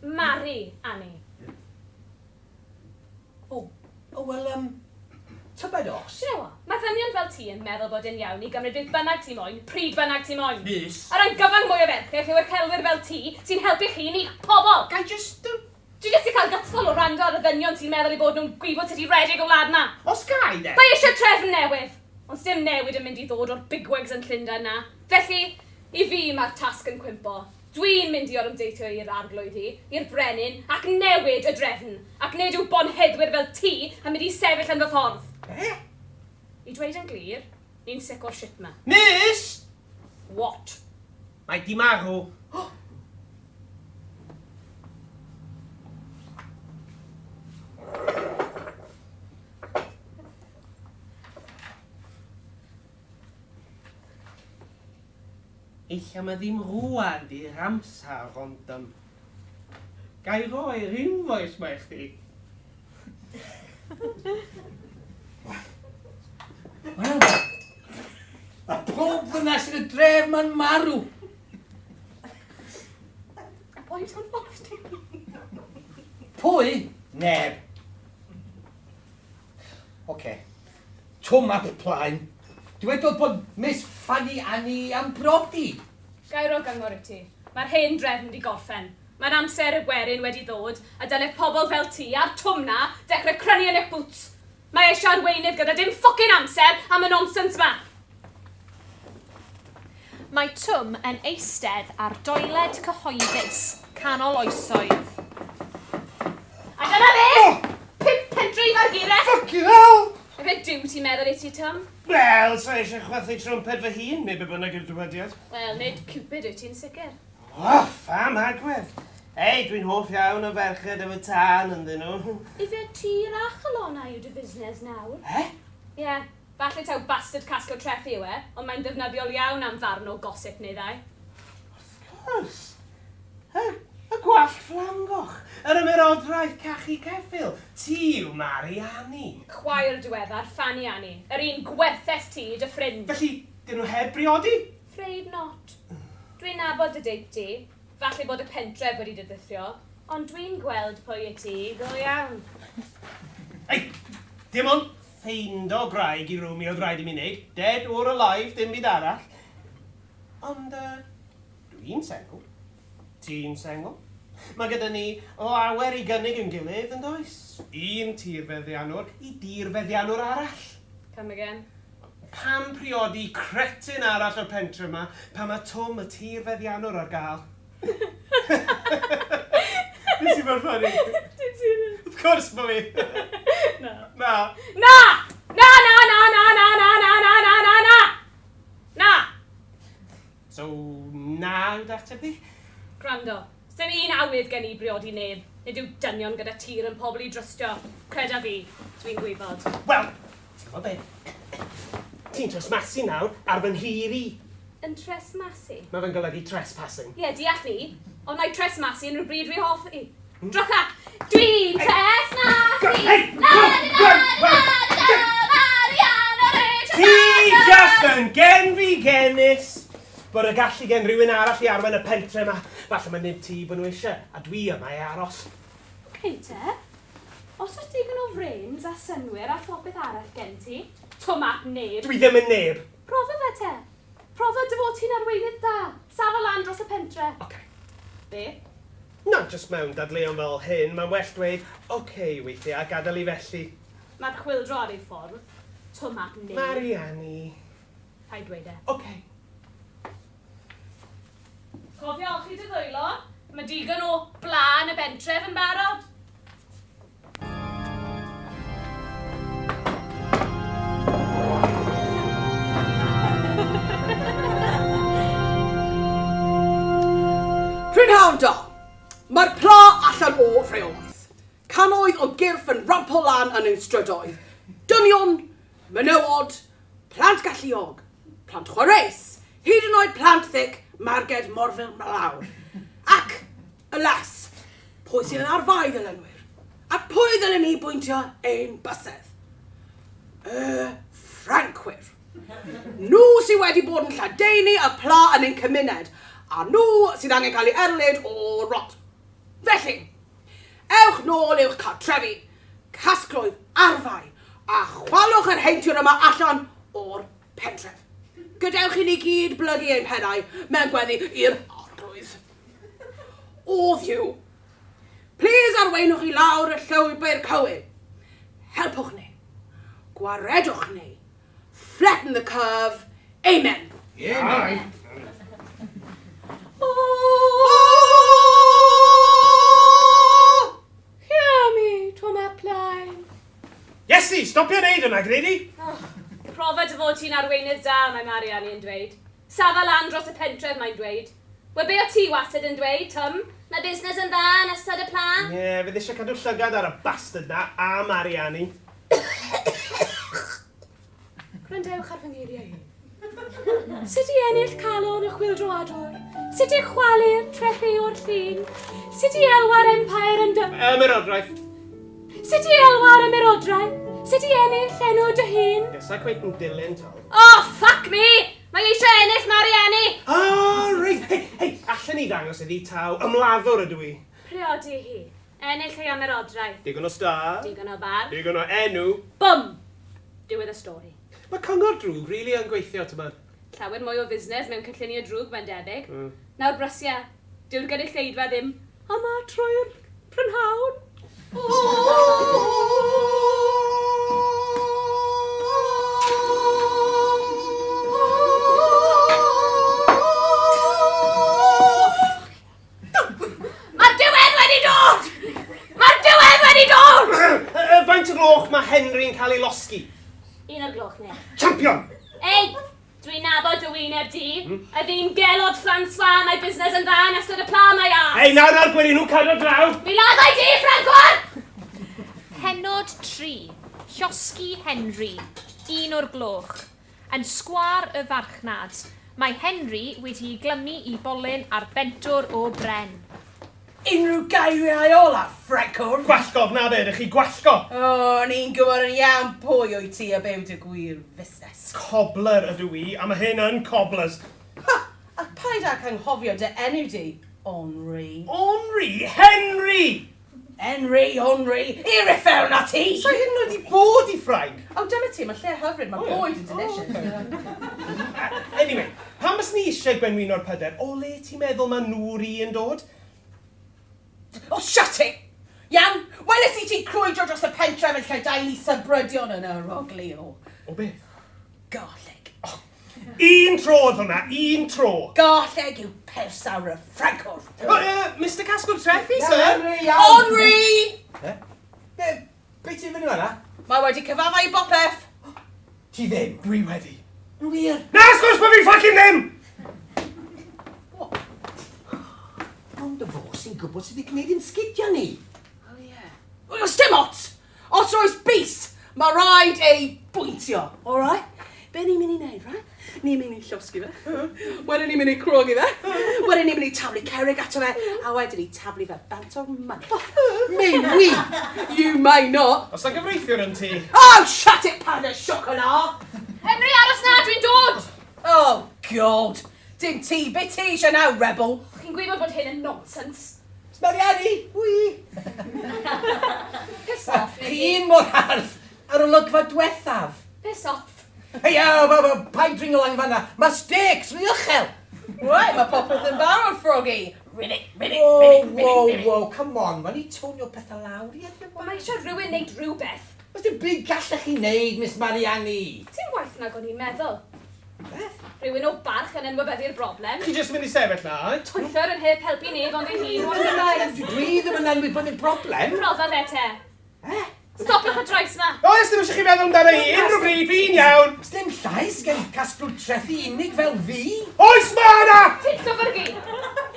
S4: Mari Annie.
S6: O, o wel, um, tybed os?
S4: Do you know what? Mae ddynion fel ti yn meddwl bod e'n iawn i gymryd beth bynnag ti moyn, pryd bynnag ti moyn.
S3: Miss.
S4: Yr argyfwng mwyaf erchyll yw ethelwyr fel ti sy'n helpu chi ni'ch pobl.
S3: Ga i jyst...
S4: Dwi jyst 'di cael gutful o wrando ar y ddynion sy'n meddwl eu bod nhw'n gwybod sut i redeg y wlad 'ma.
S3: Os ga i de?
S4: Mae eisiau trefn newydd! Ond sdim newid yn mynd i ddod o'r bigwigs yn Llundain 'na. Felly, i fi mae'r tasg yn cwympo. Dwi'n mynd i orymdeithio i'r arglwyddi, i'r brenin, ac newid y drefn. Ac nid yw bonheddwyr fel ti yn mynd i sefyll yn fy ffordd.
S3: Be?
S4: I dweud yn glir, ni'n sick o'r shit 'ma.
S3: Miss!
S4: What?
S3: Mae 'di marw. Ella ma ddim rŵan 'di'r amser ond yym ga i roi'r invoice 'ma i chdi?
S6: Wel, mae pob ddynes yn y dref ma'n marw.
S4: A pwy ti'n ffordd ti?
S6: Pwy? Neb. Oce. Twm ap Plaen. Dywedodd bod Miss Fanny Annie am brodi.
S4: Gair o gyngor i ti. Mae'r hen drefn 'di gorffen. Mae'r amser y gwerin wedi ddod, a dyle pobl fel ti a'r Twm 'na dechrau crynu yn eich bŵts. Mae eisiau arweinydd gyda dim ffwcin amser am y nonsens 'ma!
S8: Mae Twm yn eistedd ar doiled cyhoeddus canol oesoedd.
S4: A dyna fe! Pump pentref ar gire!
S3: Fucking hell!
S4: Ife Duw ti'n meddwl wyt ti, Twm?
S3: Wel, sa i eisiau chwythu trwmped fy hun, neu be bynnag yw'r dywediad.
S4: Wel, nid Cupid wyt ti'n sicr.
S3: O, fam agwedd! Ei, dwi'n hoff iawn o ferched efo tân ynddyn nhw.
S4: Ife tir a chalonnau yw dy fusnes nawr?
S3: Eh?
S4: Ie, falle taw bastard casglo trethi yw e, ond mae'n ddefnyddiol iawn am ddarn o gossip neu ddau.
S3: Wrth gwrs! Y, y gwallt fflamgoch, yr ymerodraeth cachu ceffyl, ti yw Mari Annie.
S4: Chwaer diweddar Fanny Annie, yr un gwerthes ti i dy ffrind.
S3: Felly, 'dyn nhw heb briodi?
S4: Afraid not. Dwi'n nabod dy deip di. Falle bod y pentref wedi dy ddryllio, ond dwi'n gweld pwy wyt ti go iawn.
S3: Ei! Dim ond ffeindo gwraig i Rumi oedd rhaid i mi wneud, dead or alive, dim byd arall. Ond, yy, dwi'n sengl. Ti'n sengl. Mae gyda ni lawer i gynnig yn gilydd, yn does? Un tirfeddiannwr i dirfeddiannwr arall.
S4: Come again?
S3: Pam priodi cretin arall o'r pentre 'ma pan mae Twm y tirfeddiannwr ar gael? Be sy'n mor funny?
S4: Dwyt ti ddim.
S3: Wrth gwrs bo fi!
S4: Na.
S3: Na.
S4: Na! Na na na na na na na na na na na! Na!
S3: So, na yw dy ateb di?
S4: Gwrando, sdim un awydd gen i briodi neb. Nid yw dynion gyda tir yn pobl i drystio. Creda fi, dwi'n gwybod.
S3: Wel, ti'n gwybod be? Ti'n tresmasu nawr ar fy nhir i.
S4: Yn tresmasu?
S3: Mae fe'n golygu trespassing.
S4: Ie, deall ni. Ond mae tresmasu yn rhyw bryd rhy hoffi. Drycha! Dwi'n tresmasu! La di da di da di da Marianne Richards!
S3: Ti just yn genfigennus bod y gallu gen rhywun arall i arwain y pentre 'ma. Falle mae nid ti bod nhw eisiau, a dwi yma i aros.
S4: Ok te. Os oes digon o frêns a synnwyr a phopeth arall gen ti, twm at neb.
S3: Dwi ddim yn neb.
S4: Profa fe te. Profa dy fod ti'n arweinydd da. Safa lan dros y pentre.
S3: Ok.
S4: Be?
S3: Na, jyst mewn dadleuon fel hyn, mae'n well dweud ok weithiau a gadael i felly.
S4: Mae'r chwyldro ar ei ffordd. Twm at neb.
S3: Marianne.
S4: Paid dweud e.
S3: Ok.
S4: Cofia olchi dy ddwylo. Mae digon o bla yn y bentref yn barod.
S5: Prynhawn da! Mae'r pla allan o reolaeth. Cannoedd o gyrff yn rampo lan yn ein strydoedd. Dynion, menywod, plant galluog, plant chwareus, hyd yn oed plant thic Marged Morfil Mlawr. Ac, alas, pwy sydd ar fai ddilynwyr? A pwy ddylen ni bwyntio ein bysedd? Y Ffrancwyr. Nhw sydd wedi bod yn lledaenu y pla yn ein cymuned, a nhw sydd angen cael eu erlid o'r wlad. Felly, ewch nôl i'wch cartrefi, casglwyd arfau, a chwalwch yr heintiwr yma allan o'r pentref. Gadewch i ni gyd blygu ein pennau mewn gweddi i'r Arglwydd. O Dduw!
S1: Plîs arweinwch i lawr y llwybr cywir. Helpwch ni. Gwaredwch ni. Flatten the curve. Amen.
S6: Amen.
S4: Hear me, Twm ap Plaen.
S3: Iesu, stopia neud hwnna, greidi!
S4: Profa dy fod ti'n arweinydd da, mae Mariani yn dweud. Safa lan dros y pentref, mae'n dweud. Wel, be o ti wastad yn dweud, Twm? Mae busnes yn dda yn ystod y pla.
S3: Ie, yeah, fydd eisiau cadw llygad ar y bastard na a Mariani.
S4: Gwrandewch ar fy ngeiriau i. Sut i ennill calon y chwyldroadwr? Sut i chwalu'r trethi o'r llun? Sut i elwa'r empire yn dy...
S3: Ymerodraeth.
S4: Sut i elwa'r ymerodraeth? Sut i ennill enw dy hun?
S3: Ie, sa cweit yn dilyn, Tom.
S4: Oh, fuck me! Mae eisiau ennill Mariani!
S3: Ah, reit! Hei, hei, allen ni ddangos iddi taw ymladdwr ydw i.
S4: Priodi hi. Ennill ei ymerodraeth.
S3: Digon o stad.
S4: Digon o barch.
S3: Digon o enw.
S4: Bum! Diwedd y stori.
S3: Mae cyngor drwg rili yn gweithio, t'mod.
S4: Llawer mwy o fusnes mewn cynlluniau drwg, mae'n debyg. Nawr brysia. Dyw'r gynulleidfa ddim yma trwy'r prynhawn. Mae'r diwedd wedi dod! Mae'r diwedd wedi dod!
S3: Faint o gloch mae Henry'n cael ei losgi?
S4: Un o'r gloch, neu.
S3: Champion!
S4: Ei! Dwi'n nabod dy wyneb di. Y ddyn gelod Francois, mae busnes yn dda yn ystod y pla, mae arse.
S3: Ei, nawr nawr, gwerin nhw cadw draw!
S4: Mi laddai di, Ffrancwr!
S8: Pennod 3, Llosgi Henry, un o'r gloch. Yn sgwâr y farchnad, mae Henry wedi'i glymu i bolyn ar bentwr o bren.
S1: Unrhyw geiriau olaf, Ffrancwr?
S3: Gwallgof, na be, ydych chi gwallgo!
S1: O, o'n i'n gwybod yn iawn pwy wyt ti a be yw dy gwir fusnes.
S3: Cobbler ydw i, a mae hyn yn cobblers.
S1: Ha! A paid ag anghofio dy enw di, Henri.
S3: Henri? Henry!
S1: Henry, Henry, i'r uffern â ti!
S3: Sa i hyd yn oed 'di bod i Ffrainc!
S1: O, dyna ti, mae'n lle hyfryd, mae bwyd yn delicious.
S3: Anyway, pam byswn i eisiau gwenwyno'r pydr, o le ti'n meddwl mae Nŵr i yn dod?
S1: Oh, shut it! Iawn, weles i ti'n crwydro dros y pentref yn lledaenu sybrydion yn yr ogleuo.
S3: O beth?
S1: Garlleg.
S3: Oh, un tro oedd hwnna, un tro.
S1: Garlleg yw persawr y Ffrancwr.
S3: Oh, uh, Mr Casgwr Trethi, sir.
S6: Henry, iawn.
S1: Henri!
S6: Eh? Be, be ti'n fynd yna?
S1: Mae wedi cyfaddau i bopeth.
S6: Ti ddim?
S3: Dwi wedi.
S6: Yn wir?
S3: Na, wrth gwrs bod fi'n fucking ddim!
S6: What? Ond y fo sy'n gwybod sydd wedi gwneud yn sgidiau ni.
S1: Oh, yeah. Wel, dim ots! Os oes bys, mae rhaid ei bwyntio, all right? Be ni'n mynd i wneud, right? Ni'n mynd i llosgi fe. Wedyn ni'n mynd i crogi fe. Wedyn ni'n mynd i taflu cerrig ato fe. A wedyn ni taflu fe bant o'r mynydd.
S6: May we?
S1: You may not.
S3: Os na gyfreithiwr yn ti.
S1: Oh, shut it, pain au chocolat!
S4: Henry, aros na, dwi'n dod!
S1: Oh, God. Dim ti, be ti eisiau nawr, rebel?
S4: Chi'n gwybod bod hyn yn nonsense.
S6: Mariani, wi!
S4: Piss off,
S6: Chi un mor hardd ar olygfa diwethaf.
S4: Piss off.
S6: Hei, o, o, o, paid dringo lan fanna. Mae stakes rhy uchel.
S1: Right, mae popeth yn barod, Froggy. Ribbit, ribbit,
S6: Wow,
S1: ribbit, ribbit,
S6: wow,
S1: ribbit.
S6: wow, come on. Mae'n i tonio pethau lawr i edrych.
S4: Mae eisiau rhywun wneud rhywbeth.
S6: Oes dim byd gallech chi wneud, Miss Mariani.
S4: Ti'n waeth nag o'n i'n meddwl.
S6: Beth?
S4: Rhywun o barch yn enwebyddu'r broblem.
S3: Chi jyst yn mynd i sefyll na, ai?
S4: Twyllwr yn heb helpu neb ond ei hun, what a surprise.
S6: Dwi ddim yn enwybyddu'r broblem.
S4: Profa fe te.
S6: Eh?
S4: Stopiwch y drais ma.
S3: Oes dim eisiau chi feddwl amdano i unrhyw bryd, fi'n iawn.
S6: Sdim llais gen casglu trethi unig fel fi.
S3: Oes ma na!
S4: Ti'n llyfrgu!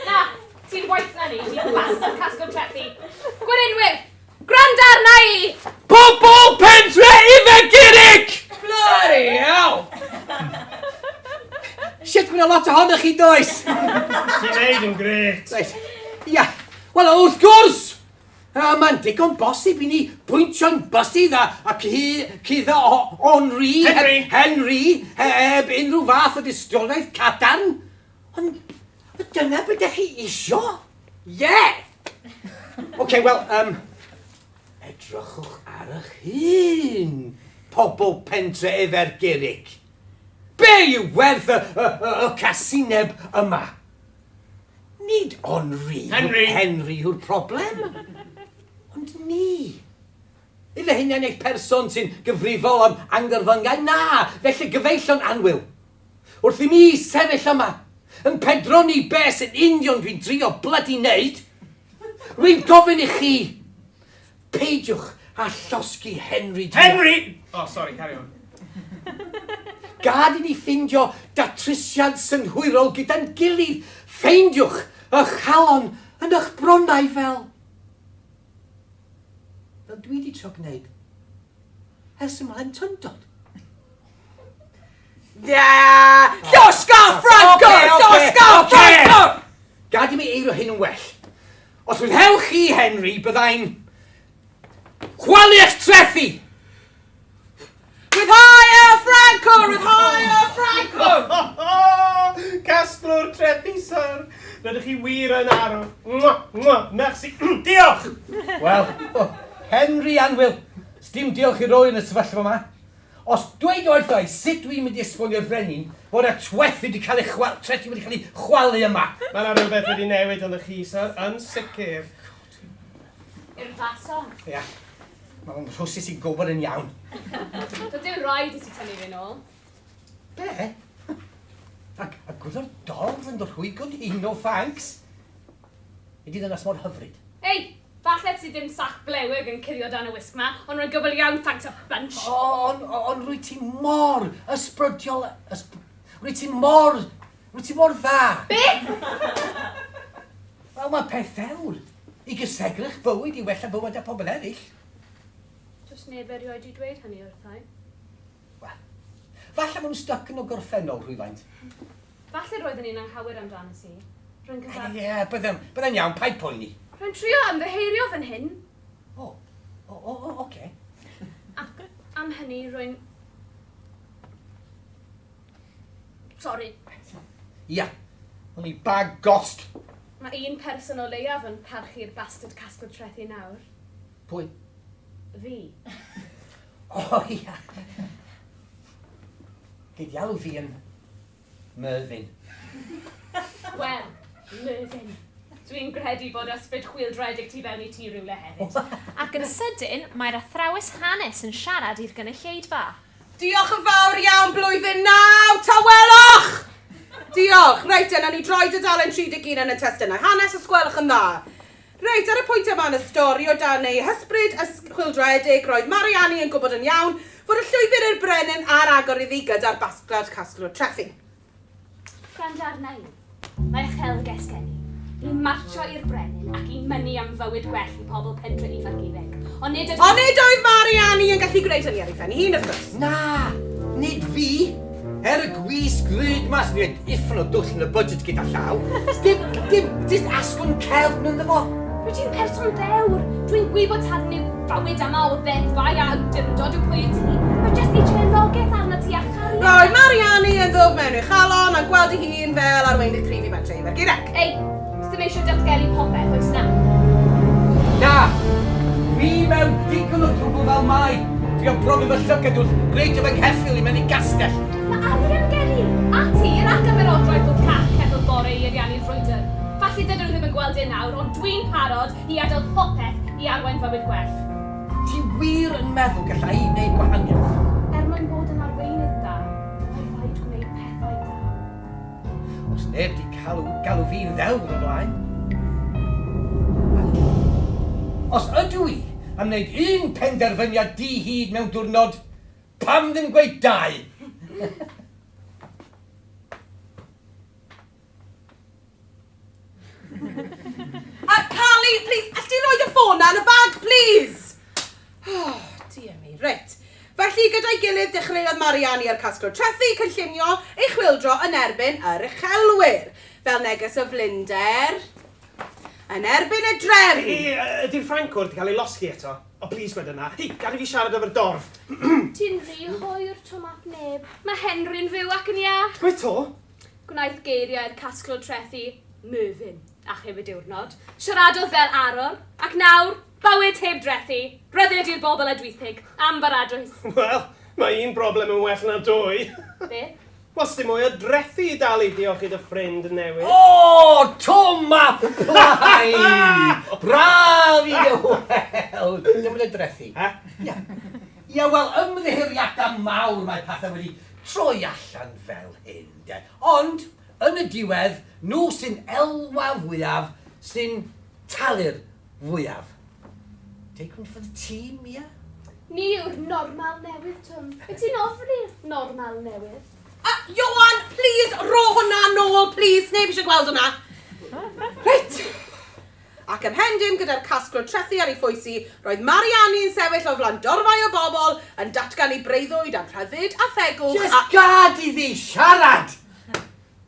S4: Na, ti'n waeth na ni, ti'n bastard casglu trethi. Gwerinwyr, gwranda arna i!
S6: Pobol pentre Ife Gurig!
S1: Bloody hell!
S6: Shit, mae'n lot ohonoch chi, does?
S3: Ti'n neud yn gret.
S6: Reit, ia. Wel, wrth gwrs! Mae'n digon bosib i ni bwyntio'n bysydd a, a cuddo Henri...
S3: Henry.
S6: Henry, heb unrhyw fath o dystiolaeth cadarn. Ond dyna beth ydych chi isio? Ie! Yeah. Oce, wel, edrychwch ar eich hun, pobl pentre Ifergurig. Be yw werth y, y, y, y casineb yma? Nid Henri.
S3: Henry.
S6: Henry yw'r problem. Ond ni! Ife hunaniaeth person sy'n gyfrifol am angyrfyngau? Na! Felly gyfeillion annwyl, wrth i mi sefyll yma, yn pedroni be sy'n union dwi'n drio blydi neud, rwy'n gofyn i chi, peidiwch â llosgi Henry Dwr.
S3: Henry! Oh, sorry, carry on.
S6: Gad i ni ffindio datrysiad synhwyrol gyda'n gilydd. Ffeindiwch ych calon yn ych bronnau fel... Fel dwi 'di trio gwneud ers 'y mhlentyndod.
S5: Yeah! Llosga Franco!
S6: Ocê, ocê,
S5: Llosga
S6: ocê!
S5: Franco!
S6: Gad i mi eirio hyn yn well. Os wynhewch chi, Henry, byddai'n chwalu eich trethi!
S5: Rhyddhau Franco! Rhyddhau Franco!
S3: Casglwr trethi, sir. Rydych chi wir yn arw. Mwah, mwah, merci. Diolch!
S6: Wel, Henry annwyl, sdim diolch i roi yn y sefyllfa yma. Os dweud wrtha i sut dwi'n mynd i esbonio'r frenin fod y twethi wedi cael ei chwa- trethi wedi cael eu chwalu yma.
S3: Mae yna rhywbeth wedi newid ynddo chi, sir, yn sicr.
S4: Urddasol.
S6: Ia. Mae fy mhroses i'n gwybod yn iawn.
S4: Doedd dim rhaid i ti tynnu fi nôl.
S6: Be? Ac a gwyddo'r dorf yn dy rhwygo di, no thanks. Ydy ddynas mor hyfryd.
S4: Ei, falle ti ddim sac blewig yn curio dan y wisg 'ma, ond rwy'n gwybod iawn thanks a bunch.
S6: Ond on, rwyt ti mor ysbrydiol... Ysb, rwyt ti mor... Rwyt ti mor dda.
S4: Beth?
S6: Wel, mae peth ddewr i gysegru'ch bywyd i wella bywydau pobl eraill.
S4: Does neb erioed 'di dweud hynny wrtha i.
S6: Wel, falle maen nhw'n styc yn y gorffennol rhywfaint.
S4: Falle roeddwn i'n anghywir amdano ti. Rwy'n cyfad...
S6: Ie, byddai'n byddai'n iawn, paid poeni.
S4: Rwy'n trio ymddiheurio fan hyn.
S6: O, o, o, o, oce.
S4: Ac am hynny, rwy'n... Sori.
S6: Ia, o'n i bag gost.
S4: Mae un person o leiaf yn parchu'r bastard casglwr trethi nawr.
S6: Pwy?
S4: Fi.
S6: O, ia. Gei di alw fi yn Mervyn.
S4: Wel, Mervyn. Dwi'n credu bod ysbryd chwyldroedig tu fewn i ti rywle hefyd.
S8: Ac yn sydyn, mae'r athrawes hanes yn siarad i'r gynulleidfa.
S5: Diolch yn fawr iawn, blwyddyn naw! Tawelwch! Diolch. Reit, yna ni droi dudalen 31 yn y testunau hanes, os gwelwch yn dda. Reit, ar y pwynt yma yn y stori, o dan ei hysbryd chwyldroedig, roedd Mariani yn gwybod yn iawn fod y llwybr i'r brenin ar agor iddi gyda'r basgwlad casglwr trethi.
S4: Gwrando arna i. Mae uchelgais gen i. I martsio i'r brenin ac i mynnu am fywyd gwell i pobl Pentre Ifanc Ifanc. Ond nid ydw...
S5: Ond nid oedd Mari Annie yn gallu gwneud hynny ar ei phen ei hun, wrth gwrs.
S6: Na, nid fi. Er y gwisg ddrud 'ma sy'n gwneud uffern o dwll yn y budget gyda llaw. Dim, dim, jyst asgwrn cefn ynddo fo.
S4: Rwyt ti'n person ddewr. Dwi'n gwybod tad yw bywyd yma o ddeddfau a awdurdod yw pwy wyt ti. Mae jyst eisiau anogaeth arnot ti a chariad.
S5: Roedd Mariani yn ddwfn mewn ei chalon a gweld ei hun fel arweinydd cryf i Mentrau Iwergireg.
S4: Ei, sdim eisiau datgelu popeth, oes 'na?
S6: Na! Dwi mewn digon o drwbl fel mae. Dwi am brofi fy llygad wrth reidio fy ngheffyl i mewn i gastell.
S4: Mae arian gen i, a tir ac ymerodraeth wrth cath ceffyl bore i ariannu'r frwydr. Falle dydyn nhw ddim yn gweld e nawr, ond dwi'n parod i adael popeth i arwain fywyd gwell.
S6: Ti wir yn meddwl galla i wneud gwahaniaeth?
S4: Er mwyn bod yn arweinydd da, mae rhaid gwneud pethau da.
S6: Os neb di calw, galw fi'n ddewr o blaen. Os ydw i am wneud un penderfyniad di-hid mewn diwrnod, pam ddim gweud dau?
S5: Uh, Carly, please, all ti roi dy ffôn na yn y bag, please? Oh, dear me. Reit. Felly, gyda'i gilydd, dechreuodd Mariani a'r casglwr trethi cynllunio ei chwyldro yn erbyn yr uchelwyr. Fel neges o flinder, yn erbyn y drefn.
S3: Hei, ydy'r Ffrancwr 'di cael ei losgi eto? O, plîs gwed yna. Hei, gad i fi siarad efo'r dorf.
S4: Ti'n rhy hwyr, Twm ap Neb. Mae Henry'n fyw ac yn iach.
S3: Gwe to?
S4: Gwnaeth geiriau'r casglwr trethi, Mervyn, achub y diwrnod. Siaradodd fel arwr, ac nawr, bywyd heb drethi, rhyddid i'r bobl adwythig, am baradwys.
S3: Wel, mae un broblem yn well na dwy.
S4: Beth?
S3: Wel, sdim mwy o drethi i dalu, diolch i dy ffrind newydd.
S6: O, Twm ap Plaid! Braf i dy weld! Dim ond y drethi.
S3: Ha?
S6: Ia. Ia, wel, ymddiheuriadau mawr mae pethau wedi troi allan fel hyn, de. Ond, yn y diwedd, nhw sy'n elwa fwyaf, sy'n talu'r fwyaf. Take one for the team, ia?
S4: Ni yw'r normal newydd, Twm. Wyt ti'n ofni'r normal newydd?
S1: Uh, Ioan, please, ro hwnna nôl, please. Neb eisiau gweld hwnna. Reit. Ac ymhen dim gyda'r casglwr trethi ar ei phwys i, roedd Mariani'n sefyll o flaen dorfau o bobl yn datgan ei breuddwyd am rhyddid a thegwch
S6: Just a... gad iddi siarad!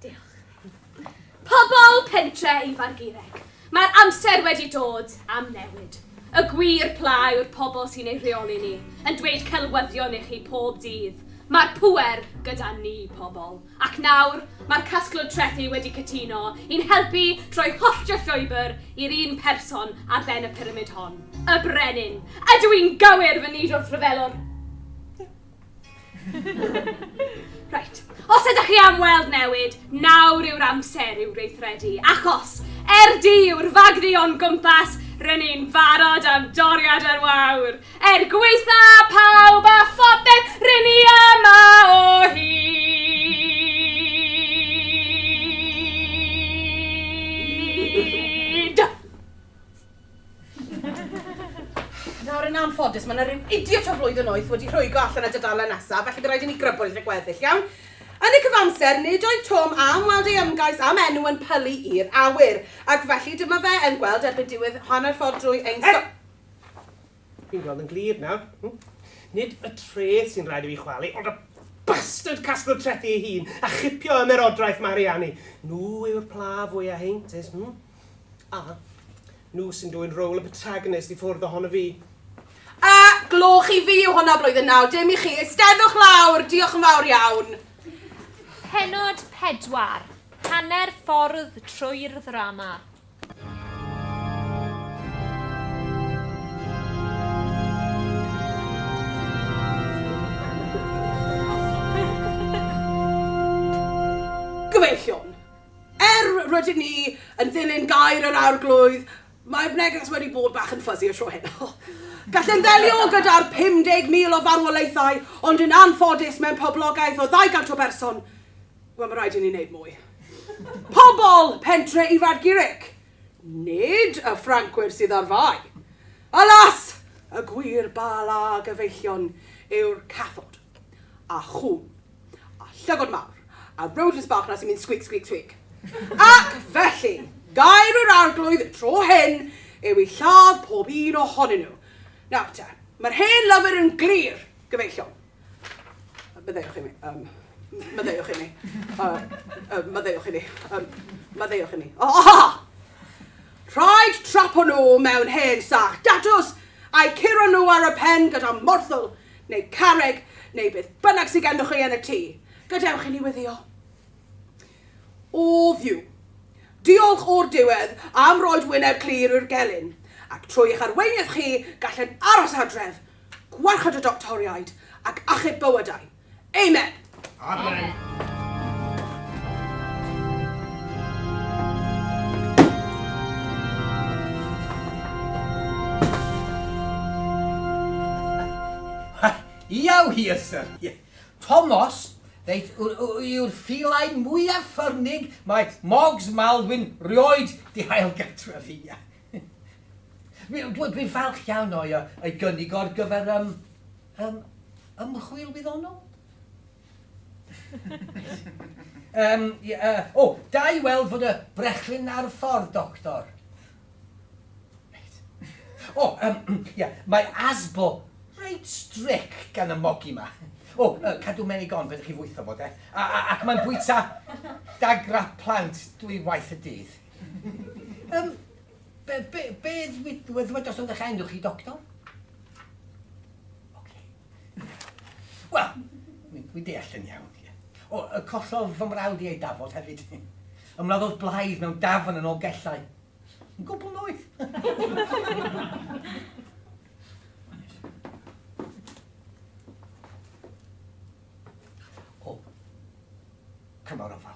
S4: Diolch. Pobl pentre Ifan Guirec, mae'r amser wedi dod am newid. Y gwir pla yw'r pobl sy'n ei rheoli ni, yn dweud celwyddion i chi pob dydd. Mae'r pŵer gyda ni, pobl. Ac nawr, mae'r casglwr trethi wedi cytuno i'n helpu trwy holltio llwybr i'r un person ar ben y pyramid hon, y brenin. Ydw i'n gywir, fy nid wrth ryfelwr? Reit, os ydych chi am weld newid, nawr yw'r amser i'w weithredu, achos er di yw'r fagddu o'n gwmpas, rŷn ni'n barod am doriad yr wawr. Er gwaetha pawb a phopeth, rŷn ni yma o hyd.
S1: Nawr yn anffodus, mae yna rhyw idiot o flwyddyn wyth wedi rhwygo allan y dudalen nesaf, felly bydd rhaid i ni grybwyll y gweddill, iawn? Yn y cyfamser, nid oedd Twm am weld ei ymgais am enw yn pylu i'r awyr, ac felly dyma fe yn gweld erbyn diwedd hanner ffordd drwy ein sto...
S3: Fi'n gweld yn glir nawr. Nid y treth sy'n rhaid i fi chwalu, ond y bastard casglwr trethi ei hun, a chipio ymerodraeth Mariani. Nhw yw'r pla fwya heintus, hmm? A nhw sy'n dwyn rôl y protagonist i ffwrdd ohono fi.
S1: A gloch i fi yw hwnna blwyddyn naw, dim i chi. Eisteddwch lawr, diolch yn fawr iawn.
S8: Pennod 4, Hanner ffordd trwy'r ddrama.
S1: Gyfeillion, Er rydyn ni yn ddilyn gair yr Arglwydd, mae'r neges wedi bod bach yn fuzzy y tro hyn. Gallem ddelio gyda'r 50,000 o farwolaethau, ond yn anffodus mewn poblogaeth o 200 o berson, wel mae rhaid i ni wneud mwy. Pobl pentre Ifad Guirec! Nid y Ffrancwyr sydd ar fai. Alas! Y gwir bala gyfeillion yw'r cathod a chŵn. A llygod mawr. A rodents bach 'na sy'n mynd squeak, squeak, squeak. Ac felly, gair yr arglwydd y tro hyn yw i lladd pob un ohonyn nhw. Nawr te, mae'r hen lyfr yn glir, gyfeillion. Maddeuwch i mi. Um, maddeuwch i mi. Uh, uh, maddeuwch i mi. Um, maddeuwch i mi. Oh, oh, oh! Rhaid trapo nhw mewn hen sach datws a'u curo nhw ar y pen gyda morthwl neu carreg, neu beth bynnag sydd ganddoch chi yn y tŷ. Gadewch i ni weddïo. O Dduw, diolch o'r diwedd am roid wyneb clir i'r gelyn, ac trwy eich arweiniaeth chi gallem aros adref, gwarchod y doctoriaid, ac achub bywydau. Amen.
S3: Amen.
S6: Iaw hir, sir. Tomos, ddeud, yw'r ffilau mwyaf ffyrnig mae Moggs Maldwyn rioed 'di ail gartrefu. Dwi'n falch iawn o'i o'i gynnig o ar gyfer um, um, ymchwil wyddonol. um, yeah, uh, o, da i weld fod y brechlyn ar y ffordd, doctor. Reit. O, um, yeah, mae ASBO reit strict gan y mogi ma. O, uh, cadw menig on, fedrwch chi fwytho fo, de. A, a, ac mae'n bwyta dagra plant dwy waith y dydd. Um, be, be, be ddwedodd oedd eich enw chi, doctor? Wel, dwi'n deall yn iawn. O, y collodd fy mrawd i ei dafod hefyd. Ymladdodd blaidd mewn dafn yn ôl gellau. Yn gwbl noeth. O. Cymar ofal.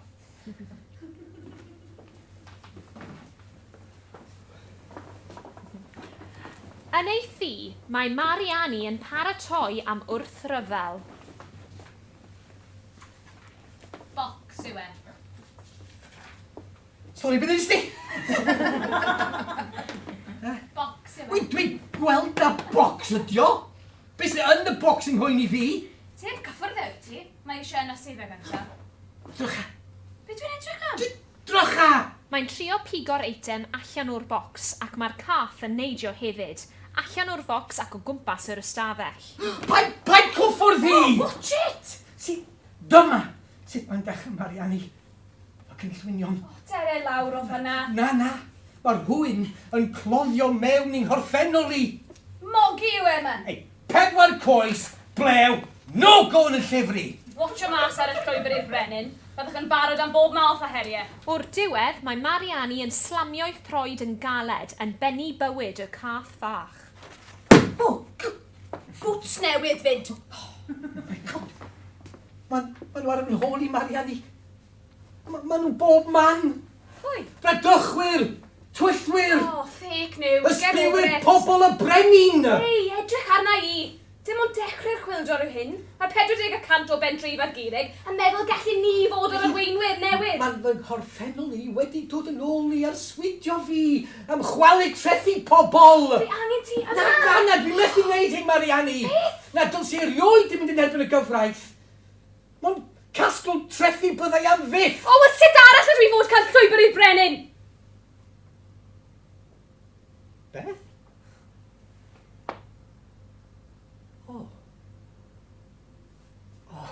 S8: Yn ei thŷ, mae Mariani yn paratoi am wrthryfel.
S4: Bocs yw e.
S6: Sori, beth ddudest di?
S4: Bocs yw e.
S6: Wi, dwi'n gweld na bocs ydi o. Be sydd yn y bocs yng nghoeni fi?
S4: Ti ddim cyffwrdd e, wyt ti? Mae eisiau ynysu fe gynta.
S6: Drycha.
S4: Be dwi'n edrych am?
S6: Drycha!
S8: Mae'n trio pigo'r eitem allan o'r bocs ac mae'r cath yn neidio hefyd, allan o'r focs ac o gwmpas yr ystafell.
S6: Paid, paid cwffwrdd hi!
S4: Oh, watch it!
S6: Si, dyma sut mae'n dechrau Mariani. Y cynllwynion.
S4: O, dere lawr o fyna.
S6: Na, na. Mae rhywun yn cloddio mewn i'n nghorffennol i.
S4: Mogi yw e, man.
S6: Ei, pedwar coes, blew, no go yn y llyfr i!
S4: Watcho mas ar y llwybr i'r brenin. Byddwch yn barod am bob math o heriau.
S8: O'r diwedd, mae Mariani yn slamio'i throed yn galed, yn bennu bywyd y cath fach.
S1: O, bŵts newydd 'fyd.
S6: Oh my God! Maen nhw ar 'y nhôl i, Mariani. Maen nhw bob man!
S4: Pwy?
S6: Bradychwyr! Twyllwyr!
S4: Oh, fake news. Get over
S6: Ysbiwyr
S4: it.
S6: pobl y brenin!
S4: Hei, edrych arna i! Dim ond dechrau'r chwyldro yw hyn. Mae 40 y cant o bentref ar Gurig yn meddwl gallen ni fod yr arweinwyr newydd.
S6: Mae fy nghorffennol i wedi dod yn ôl i arswydio fi am chwalu trethi pobl!
S4: Dwi angen ti yma!
S6: Na, na, na, dwi methu wneud hyn, Mariani!
S4: Beth?
S6: Na, dylse i erioed 'di mynd yn erbyn y gyfraith. Mond casglu trethi byddai am fyth!
S4: O, wel sut arall ydw i fod cael llwybr i'r brenin?
S6: Beth? O. O.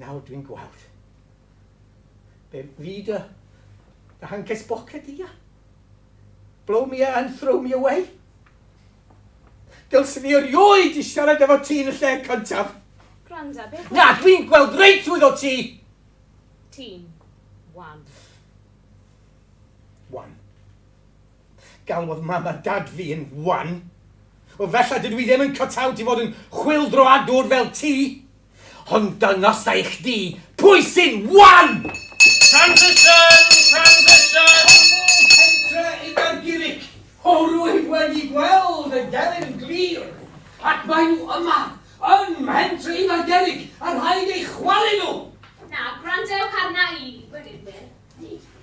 S6: Nawr dwi'n gweld. Be fi dy, dy hancesi boced di, ia? Blow me and throw me away? Dylswn i erioed 'di siarad efo ti yn y lle cyntaf.
S4: Gwranda, beth...
S6: Na, dwi'n gweld reit trwyddo ti!
S4: Ti'n wan.
S6: Wan. Galwodd mam a dad fi yn wan. O fella dydw i ddim yn cut out i fod yn chwyldroadwr fel ti. Ond dangosa i chdi pwy sy'n wan!
S2: Transition! Transition!
S6: Pobl pentre Ifangurig! O, rwyf wedi gweld y gelyn yn glir, ac maen nhw yma, yn mhentre Ifangurig, a rhaid eu chwalu nhw!
S4: Na, gwrandewch arna i, gwenynwyr.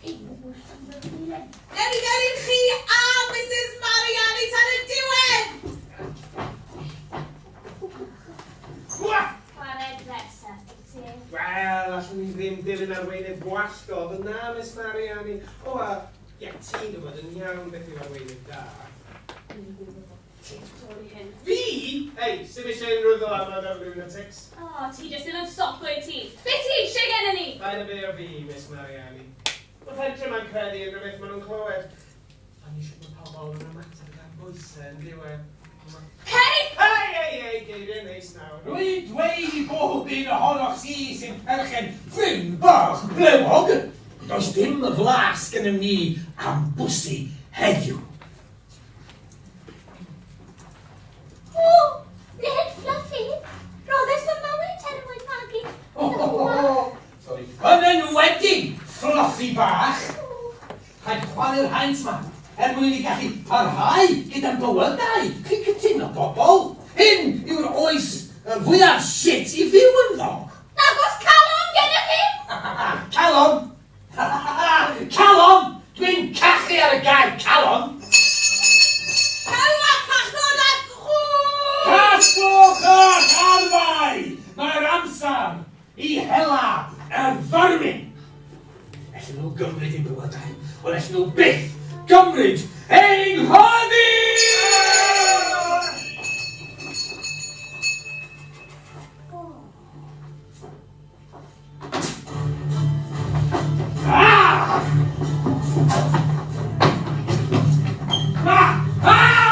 S7: Newn ni ddilyn chi a Misus Mariani tan y diwedd!
S4: Chwarae dress up i ti.
S3: Wel, allwn ni ddim dilyn arweinydd gwallgof, na, Miss Mariani. O, a, ie, ti'n gwybod yn iawn beth yw arweinydd da.
S4: Dwi'n gwybod bod ti'n torri hyn.
S3: Fi? Hei, sim eisiau unrhyw ddylanwad ar lunatics.
S4: O, ti jyst ddim yn stopio i ti. Be ti eisiau gennym ni?
S3: Paid â beio fi, Miss Mariani. Mae pentre 'ma'n credu unrhyw beth maen nhw'n clywed. Funny shwt mae pobl yn ymateb gan bwysau yn dyw e?
S4: Hei!
S3: Hei, hei, hei, geiriau neis nawr.
S6: Rwy'n dweud i bob un ohonoch chi sy'n perchen ffyn bach blewog, does dim flas gennym ni am bwsi heddiw.
S9: O, Ned Fluffy, roddes fy mywyd er mwyn magu
S6: Sori. Yn enwedig Fluffy bach! Rhaid chwalu'r haint 'ma er mwyn i ni gallu parhau gyda'n bywydau. Chi'n cytuno, bobl? Hyn yw'r oes fwyaf shit i fyw ynddo.
S9: Nag oes calon gennych chi?
S6: Calon? Calon! Dwi'n cachu ar y gair calon!
S7: Hela cachod a chŵn!
S2: Casglwch yr arfau! Mae'r amser i hela yr vermin!
S6: Allen nhw gymryd ein bywydau, ond allen nhw byth gymryd ein rhyddid! Ah! Ah! Ah!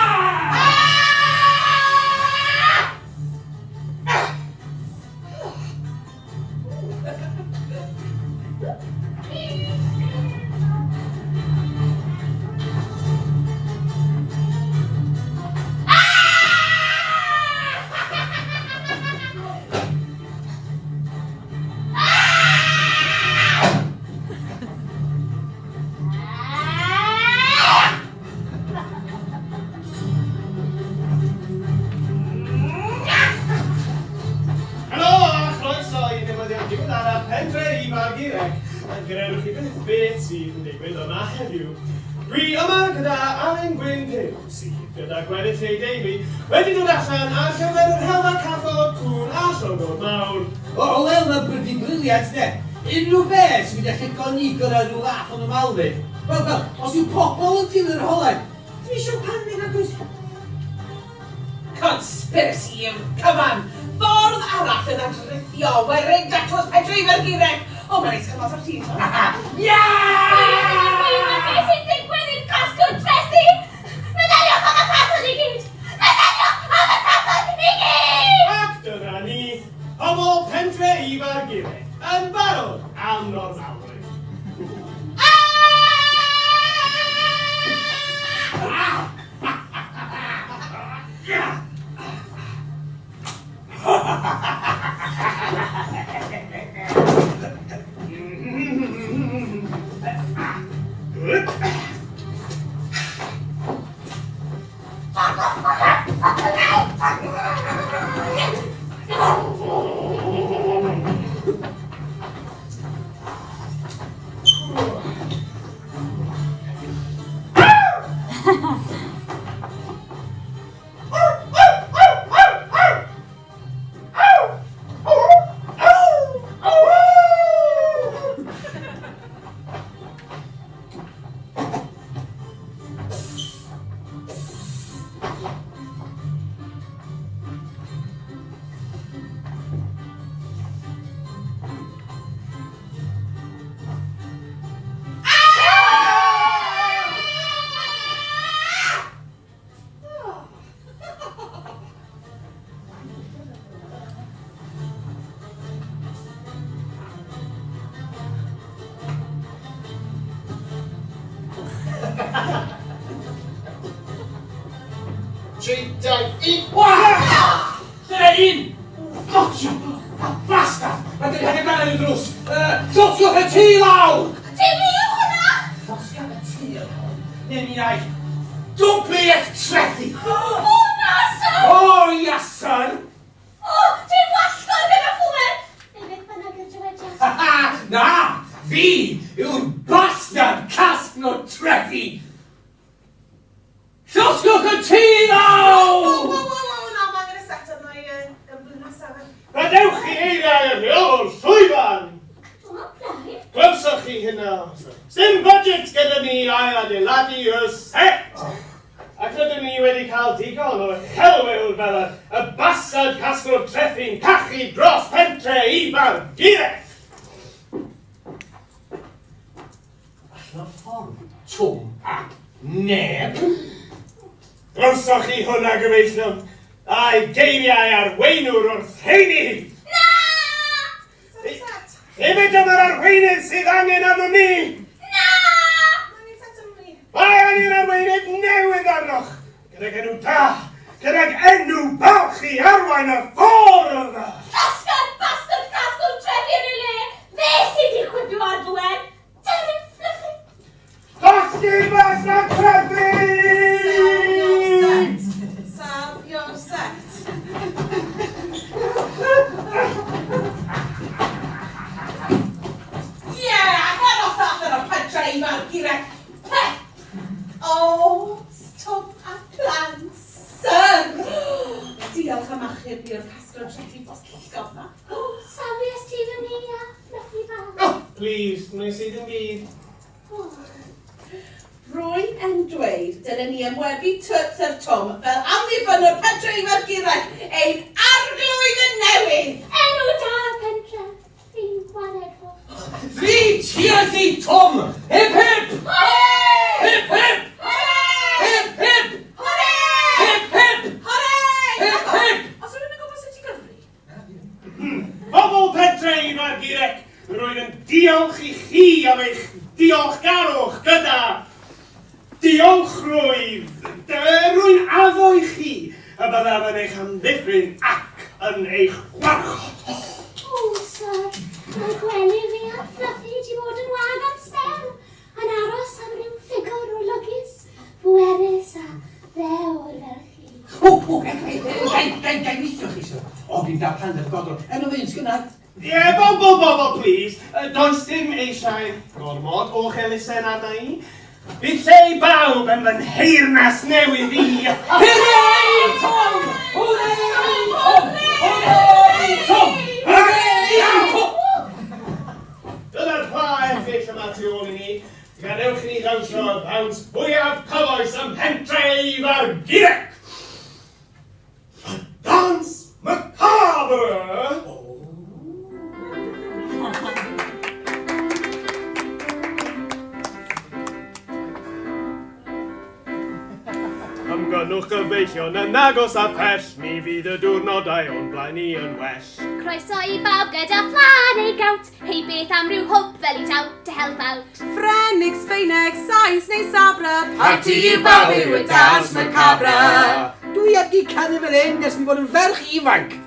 S3: Gredwch chi byth beth sydd yn digwydd yma heddiw. Dwi yma gyda Alun Gwyn Puw, sydd, gyda gweddill ei deulu, wedi dod allan ar gyfer yr helfa cathod, cŵn a llongod mawr.
S6: O, wel, mae'n blydi brilliant, de. Unrhyw beth sy'n mynd â llygaid ni gyrraedd rhyw fath o normalrwydd. Wel, wel, os yw pobl yn dilyn yr rheolau, Dwi eisiau panig nag oes?
S1: Conspiracy yw'r cyfan! Ffordd arall o ddadrithio werin datws Pedreifer Gireg! O, mae'n neis cael mas o'r tŷ eto.
S9: Beth sy'n digwydd i'r casglwr trethi? Meddyliwch am y cathod i gyd! Meddyliwch am y cathod i gyd!
S3: Ac dyna ni, pobl Pentre Ifar Gireg, yn barod am normalrwydd. Tri, dau, un.
S6: Wah! Dyna un! Gotcha! Bastard! Mae gen i hanner ganol i'r drws. Uh, Llosgwch y tŷ lawr!
S9: Dim fi yw hwnna!
S6: Llosga y tŷ lawr, neu mi wna i dwblu eich trethi!
S9: O na, sir!
S6: O, ia, sir!
S9: O, dwi'n wallgo gyda phŵer! Neu beth bynnag yw'r dywediad.
S6: Na! Fi yw'r bastard casglwr trethi! Llosgwch y tŷ lawr!
S1: Wo, wo, wo, wo, na, mae angen y set arna i yn blwyddyn nesaf.
S3: Gadewch i eiriau y rheolwr llwyfan!
S9: Dwi'n blaen.
S3: Glywsoch chi hynna? Sdim budget gyda ni i ailadeiladu y set! Ac rydym ni wedi cael digon o chelwydd fel y, y bastard casglwr trethi'n cachu dros pentre Ifan Girech!
S6: Allan o'r ffordd, Twm ap neb.
S3: Glywsoch chi hwnna, gyfeillion? A'i geiriau arweinwr wrth rheini!
S9: Na!
S1: Set.
S3: Efe dyma'r arweinydd sydd angen arnom ni!
S9: Na!
S1: Mae angen set arnom ni.
S3: Mae angen arweinydd newydd arnoch! Gydag enw da, gydag enw balch i arwain y ffordd!
S9: Llosga'r bastard casglwr trethi yn ei le! Fe sydd wedi chwipio ar bŵer! Damn it, Fluffy!
S3: Llosgi bastard trethi!
S1: Saf your set. Saf your set. Yeah, allan o'r allan o'r pentre Ifan Gireg. Pe! O, stop a plan, sir! Diolch am achub fi o'r casglwr trethi bost na.
S9: O, sori os ti fy ni a Fluffy bach.
S3: Oh, please, wnes i ddim byd.
S9: O,
S1: Rwy'n yn dweud dylen ni enwebu Toots yr Twm fel amddiffynnwr pentre Ifan Gireg ein arglwydd yn newydd.
S9: Enw da pentre, fi'n gwared fo.
S6: Three cheers i Twm! Hip hip!
S1: Hooray!
S6: Hip hip!
S1: Hooray!
S6: Hip hip!
S1: Hooray!
S6: Hip hip!
S1: Hooray!
S6: Hip hip!
S1: Os rhywun yn gwybod sut i gyfri?
S3: Pobl pentre Ifan Girec, rwy'n yn diolch i chi am eich diolchgarwch gyda diolchrwydd. Rwy'n addo i chi y byddaf yn eich amddiffyn ac yn eich gwarchod.
S9: O, sir, mae gwely fi a Fluffy wedi bod yn wag am sbel, yn aros am ryw ffigwr olygus, bwerus a ddewr fel chi.
S6: O, o, gai, gai, gai, gai, gai weithio chi, sir. O, dwi'n dal paned godro. Enw fy un sgynna.
S3: Ie, bobl, bobl, plîs. Does dim eisiau gormod o'ch elusen arna i. Bydd lle i bawb yn fy nheyrnas newydd i.
S6: Hwrê, Tom! Hwrê, Tom! Hwrê, Tom! Hwrê, Tom!
S3: Dyna'r pla erchyll yma tu ôl i ni. Gadewch i ni ddawnsio y ddawns fwyaf cyfoes ym Mhentre Ifar Girec! Dance macabre! Ymgynnwch gyfeillion yn agos a phell, mi fydd y diwrnodau o'n blaen ni yn well.
S9: Croeso i bawb gyda phla neu gawt, hei beth am ryw hwb fel i daw to help out.
S5: Ffrengig, Sbaeneg, Sais neu Sabra,
S7: Parti i bawb yw y Dance Macabre.
S6: Dwi heb 'di canu fel hyn ers mi fod yn ferch ifanc.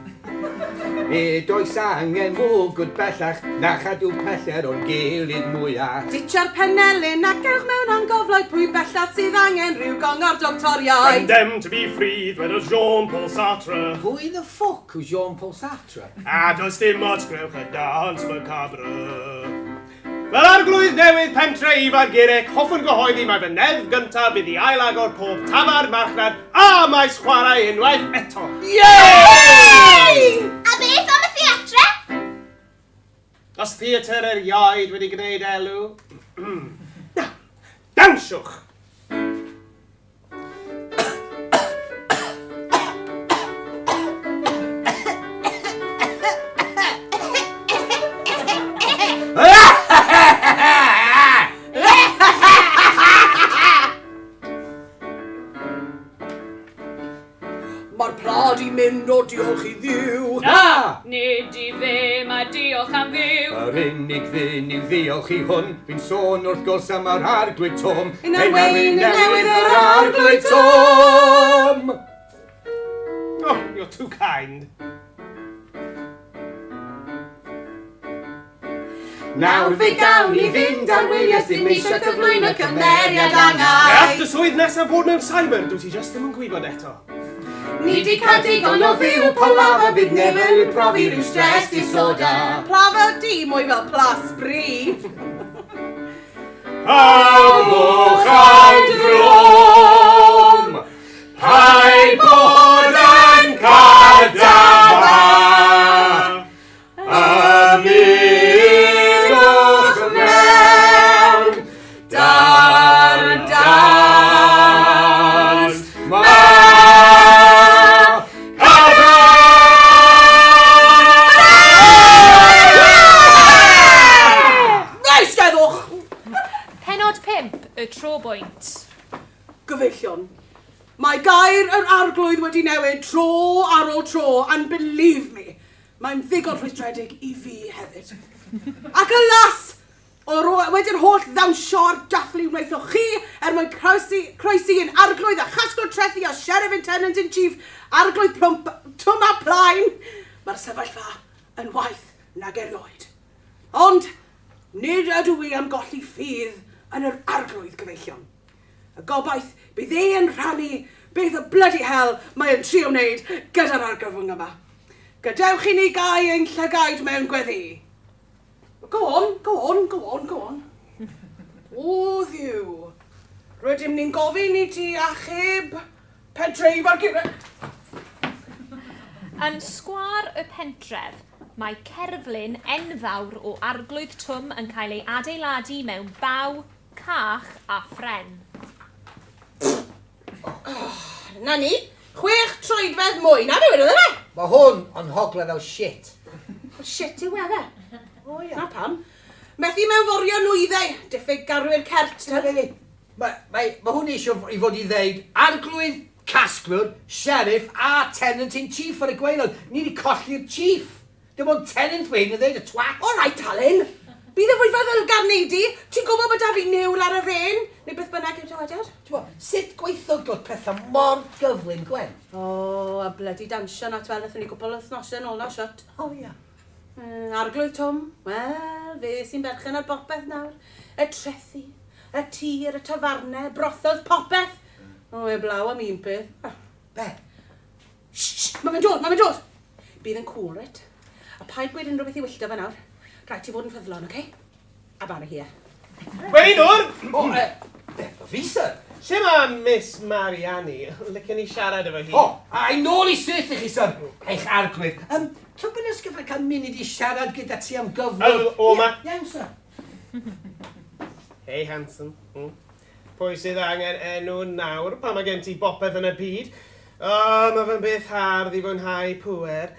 S6: Nid oes angen mwgwd bellach na chadw pellter o'n gilydd mwyach.
S5: Ditcha'r penelin ac ewch mewn angofloedd pwy bellach sydd angen rhyw gyngor doctoriaid.
S3: Condemned to be free, ddwedodd Jean-Paul Sartre.
S6: Pwy the ffwc yw Jean-Paul Sartre?
S3: A does dim ots, gwnewch y dance macabre. Fel arglwydd newydd pentre Ifan Gurek, hoffwn gyhoeddi mai fy neddf gyntaf fydd i ail-agor pob tafarn, marchnad a maes chwarae unwaith eto.
S6: Yay!
S9: A beth am y theatre?
S3: Os theatr erioed wedi gwneud elw? Na, dawnsiwch!
S5: Mae'r pla di mynd o diolch i Dduw.
S6: Na!
S4: Nid i fe, mae diolch am fyw.
S6: Yr unig ddyn i'w ddiolch i hwn, fi'n sôn wrth gwrs am yr Arglwydd Twm.
S5: Ein arweinydd newydd yr Arglwydd
S6: Twm!
S3: Oh, you're too kind.
S7: Nawr fe gawn ni fynd ar wyliau sydd eisiau cyflwyno cymeriad angau.
S3: Fe all dy swydd nesaf fod mewn cyber, dwyt ti jyst ddim yn gwybod eto.
S7: Ni di cael digon o fyw palava, bydd neb yn profi rhyw stress disorder.
S5: Pla fel di, mwy fel pla sbri.
S3: Alwch am drwm, paid bod yn cadafa. Ymunwch mewn darn dance
S5: Eisteddwch!
S8: Pennod 5, Y Trobwynt.
S5: Gyfeillion, mae gair yr arglwydd wedi newid tro ar ôl tro, and believe me, Mae'n ddigon rhwystredig i fi hefyd. Ac alas! O'r, wedi'r holl ddawnsio a'r dathlu wnaethoch chi er mwyn croesi, croesi yn arglwydd a chasglwr trethi a sheriff and tenant in chief, arglwydd plwmp, twm a plaen, mae'r sefyllfa yn waeth nag erioed. Ond nid ydw i am golli ffydd yn yr arglwydd, gyfeillion. Y gobaith bydd e yn rhannu beth y bloody hell mae e'n trio wneud gyda'r argyfwng yma. Gadewch i ni gau ein llygaid mewn gweddi. Go on, go on, go on, go on. O Dduw, rydym ni'n gofyn i ti achub pentre Ifor Girek.
S8: Yn sgwâr y pentref, mae cerflun enfawr o Arglwydd Twm yn cael ei adeiladu mewn baw Cach a phren.
S1: Na ni, chwech troedfedd mwy na fi wedodd e.
S6: Mae hwn yn hogle fel shit.
S1: Shit yw e fe. O ia. Na pam. Methu mewnforio nwyddau, diffyg garwyr cert.
S6: Na, na, Mae, mae, mae hwn eisiau i fod i ddeud arglwydd, casglwr, sheriff a tenant in chief ar y gwaelod. Ni wedi colli'r chief. Dim ond tenant wedyn yn ddeud y twat.
S1: All right, Alun. Bydd y fwy feddylgar nei di. Ti'n gwybod bod 'da fi niwl ar y ren, neu beth bynnag yw'r dywediad.
S6: T'mo', sut gweithodd dod pethau mor gyflym, Gwen?
S1: O, a bloody dawnsio 'na, t'wel, nathon ni gwpwl o wythnose nôl nawr shwt.
S6: O ia.
S1: Mm, Arglwydd Twm, wel, fe sy'n berchen ar bopeth nawr. Y trethi, y tir, y tafarne, brothels, popeth. O, heblaw am un peth.
S6: Be?
S1: Shh, shh, ma' fe'n dod, ma' fe'n dod! Bydd yn cool, reit? A paid gweud unrhyw beth i wylltio fe nawr. Rhaid ti fod yn ffyddlon, oce? A bara hir.
S3: Gweinwr!
S6: O, e, efo fi, sir.
S3: Lle mae Miss Mariani? Licen i siarad efo hi.
S6: O, a i nôl i syth i chi, sir. Eich arglwydd. Um, tybed os gyfer cael munud i siarad gyda ti am gyflwr?
S3: O, ma.
S6: Iawn, sir.
S3: Hey, handsome. Hmm? Pwy sydd angen enw nawr pan mae gen ti bopeth yn y byd? O, mae fe'n beth hardd i fwynhau pŵer.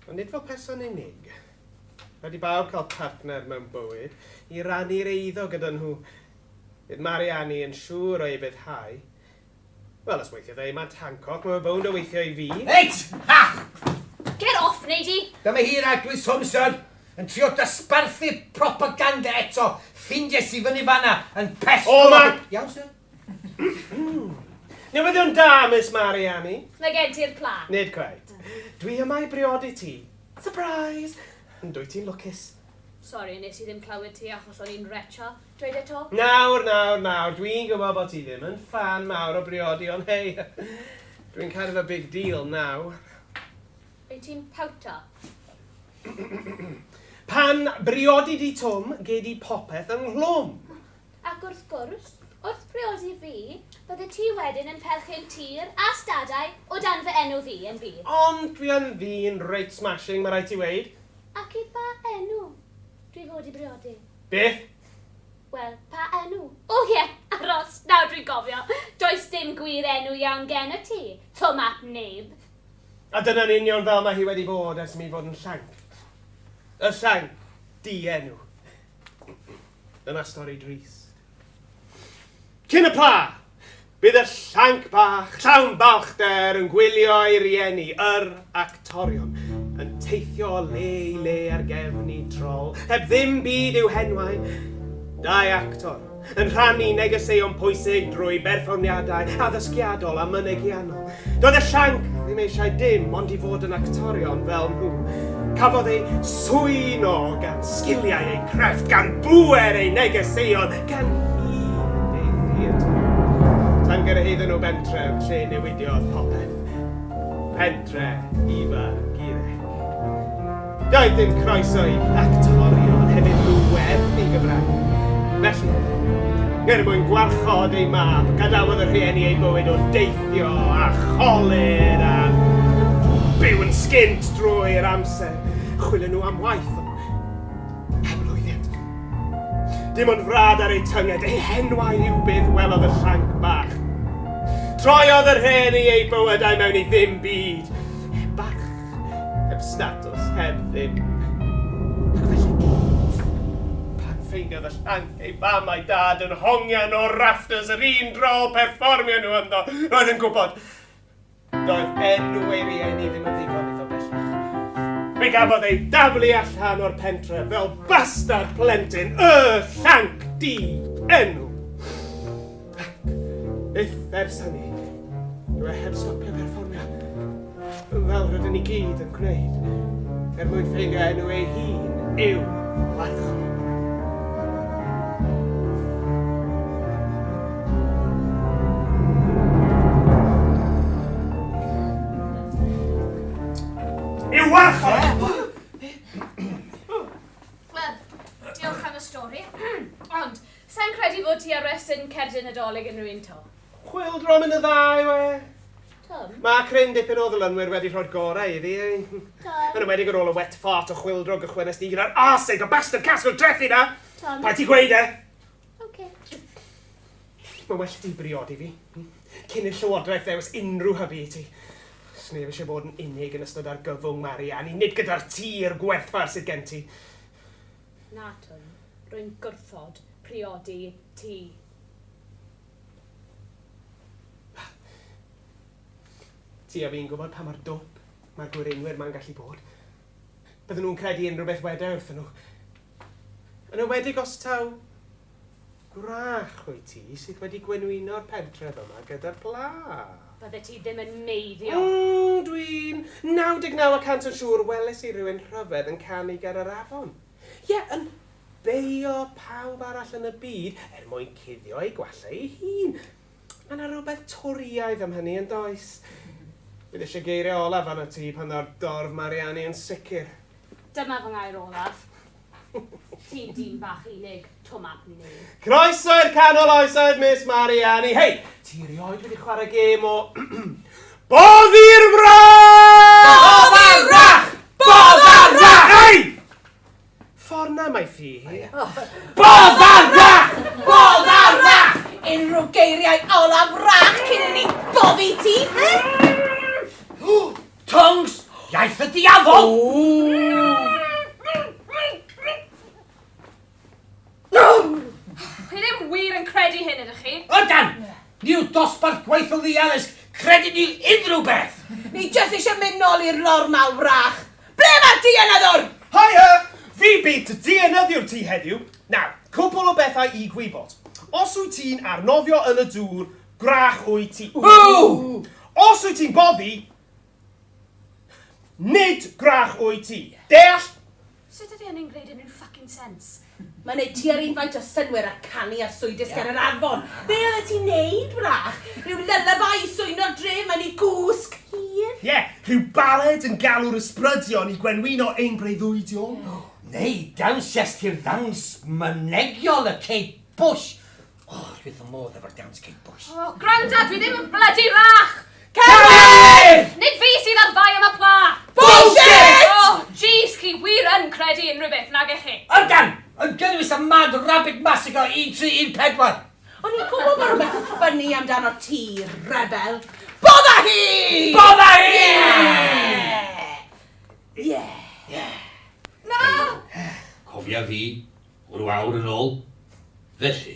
S3: Ond nid fel person unig. Rhaid i bawb cael partner mewn bywyd i rannu'r eiddo gyda nhw. Bydd Mariani yn siŵr o'i ufuddhau. Wel, os weithiodd e i Matt Hancock, mae fe bownd o weithio i fi.
S6: Reit! Ha!
S4: Get off, nei di!
S6: Dyma hi'r Arglwydd Thompson yn trio dosbarthu propaganda eto. Ffindies i fyny fanna yn pestro...
S3: O, ma!
S6: Iawn, sir.
S3: Newyddion da, Miss Mariani.
S4: Mae gen ti'r pla.
S3: Nid cweit. Dwi yma i briodi ti. Surprise! Yn dwyt ti'n lwcus.
S4: Sori, nes i ddim clywed ti achos o'n i'n retio. Dweud e 'to.
S3: Nawr, nawr, nawr, dwi'n gwybod bod ti ddim yn ffan mawr o briodi, ond hei, dwi'n kind of a big deal now.
S4: Wyt ti'n powto?
S3: Pan briodi di Twm, gei di popeth ynghlwm.
S9: Ac wrth gwrs, wrth briodi fi, bydde ti wedyn yn perchen tir a stadau o dan fy enw fi yn fydd?
S3: Ond dwi yn ddyn reit smashing, mae rhaid ti weud.
S9: Ac i ba enw dwi fod i briodi?
S3: Beth?
S9: Wel, pa enw?
S4: O ie, aros, nawr dwi'n gofio. Does dim gwir enw iawn gennyt ti, Twm ap Neb.
S3: A dyna'n union fel mae hi wedi bod ers i mi fod yn llanc. Y llanc di-enw. Dyna stori drist. Cyn y pla! Bydd y llanc bach, llawn balchder, yn gwylio ei rieni, yr actorion, yn teithio o le i le ar gefn i drol, heb ddim byd i'w henwau. Dau actor, yn rhannu negeseuon pwysig drwy berfformiadau addysgiadol a mynegiannol. Doedd y llanc ddim eisiau dim ond i fod yn actorion fel nhw. Cafodd ei swyno gan sgiliau ei crefft, gan bŵer ei negeseuon, gan hud ei theatr. Tan gyrhaeddon nhw bentref lle newidiodd popeth. Pentre Ifa Gire. Doedd dim croeso i actorion heb unrhyw werth i gyfrannu. Felly, er mwyn gwarchod ei mab, gadawodd y rhieni eu bywyd o deithio a cholur a byw yn sgint drwy'r amser. Chwilio nhw am waith, ond heb lwyddiant. Dim ond frad ar eu tynged, eu henwau yw beth welodd y llanc bach. Troiodd y rhieni eu bywydau mewn i ddim byd. Heb barch. Heb statws, heb ddim. Ac felly, pan ffeindiodd y llanc ei fam a'i dad yn hongian o'r rafters yr un drol perfformio nhw ynddo, roedd yn gwybod. Doedd enw ei rieni ddim yn ddigon iddo bellach. Fe gafodd ei daflu allan o'r pentref fel bastard plentyn, y llanc di enw. Ac byth ers hynny, dw e heb stopio perfformio. Fel rydyn ni gyd yn gwneud, er mwyn ffeindio enw ei hun i'w warchod. I'w warchod!
S4: Wel, diolch am y stori. Ond, Sa i'n credu fod ti ar restr cerdyn Nadolig unrhyw un 'to.
S3: Chwyldro mynd yn dda yw e.
S9: Tom.
S3: Mae cryn dipyn o ddilynwyr wedi rhoi'r gorau iddi.
S9: Tom.
S3: Yn enwedig ar ôl y wet fart o chwyldro gychwynnest di gyda'r arsig o bastard casgl drethi 'na!
S9: Tom.
S3: Paid ti gweud e!
S9: Ocê.
S3: Mae'n well i ti briodi fi. Cyn i'r llywodraeth ddewis unrhyw hybu i ti. Sneb eisiau bod yn unig yn ystod argyfwng Mariani, nid gyda'r tir gwerthfawr sydd gen ti.
S4: Na, Twm, rwy'n gwrthod priodi ti.
S3: Ti a fi'n gwybod pa mor dwp mae'r gwerinwyr 'ma'n gallu bod. Bydden nhw'n credu unrhyw beth weda wrthyn nhw. Yn enwedig os taw gwrach wyt ti sydd wedi gwenwyno'r pentref yma gyda'r pla.
S4: Byddet ti ddim yn meiddio.
S3: Mm, dwi'n 99 y cant yn siŵr weles i rywun rhyfedd yn canu ger yr afon. Ie, yn beio pawb arall yn y byd er mwyn cuddio ei gwallau ei hun. Mae 'na rywbeth Torïaidd am hynny, yn does? Bydd eisiau geiriau olaf arnat ti pan ddaw'r dorf Mariani yn sicr.
S4: Dyma fy ngair olaf. Ti'n dyn bach unig, Twm ap Nedd.
S3: Croeso i'r canol oesoedd, Miss Mariani. Hei, ti erioed wedi chwarae gêm o... Boddi'r wrach!
S7: Boddi'r wrach! Bodda'r wrach!
S3: Hei! Ffordd na mae ffi hi.
S6: Bodda'r wrach!
S1: Bodda'r wrach! Unrhyw geiriau olaf wrach cyn i ni boddi ti, he?
S6: Tongues! Iaith y diafol!
S4: Chi ddim wir yn credu hyn, ydych chi?
S6: Ydan! Ni yw dosbarth gwaethol ddi-addysg, credwn ni unrhyw beth!
S1: Ni jyst eisiau mynd nôl i'r normal wrach. Ble mae'r dienyddwr?
S3: Hiya! Fi bydd dy dienyddiwr ti heddiw. Nawr, cwpwl o bethau i gwybod. Os wyt ti'n arnofio yn y dŵr, gwrach wyt ti.
S6: Ww!
S3: Os wyt ti'n boddi, nid gwrach wyt ti. Deall?
S4: Sut ydy hynny'n gwneud unrhyw fucking sense?
S1: Mae'n neud tua'r un faint o synnwyr â canu arswydus ger yr afon. Be oeddet ti'n neud, wrach? Rhyw lullaby i swyno'r dref mewn i gwsg hir?
S3: Ie, rhyw baled yn galw'r ysbrydion i gwenwyno ein breuddwydion.
S6: Neu dawnsiast ti'r ddawns mynegiol y Kate Bush. O, dwi wrth fy modd efo'r dawns Kate Bush.
S4: O, gwranda, dwi ddim yn blydi rach!
S6: Celwydd!
S4: Nid fi sydd ar fai am y pla!
S6: Bullshit!
S4: O, jeez, chi wir yn credu unrhyw beth, nag ych chi?
S6: Ydan! Yn gynnwys y Mad Rabbit Massacre 1314!
S1: O'n i'n gwybod bod rhywbeth ffyni amdano ti, rebel. Bodda hi!
S6: Bodda hi!
S1: Yeah! Yeah!
S4: Na!
S2: Cofia fi, Ryw awr yn ôl? Felly,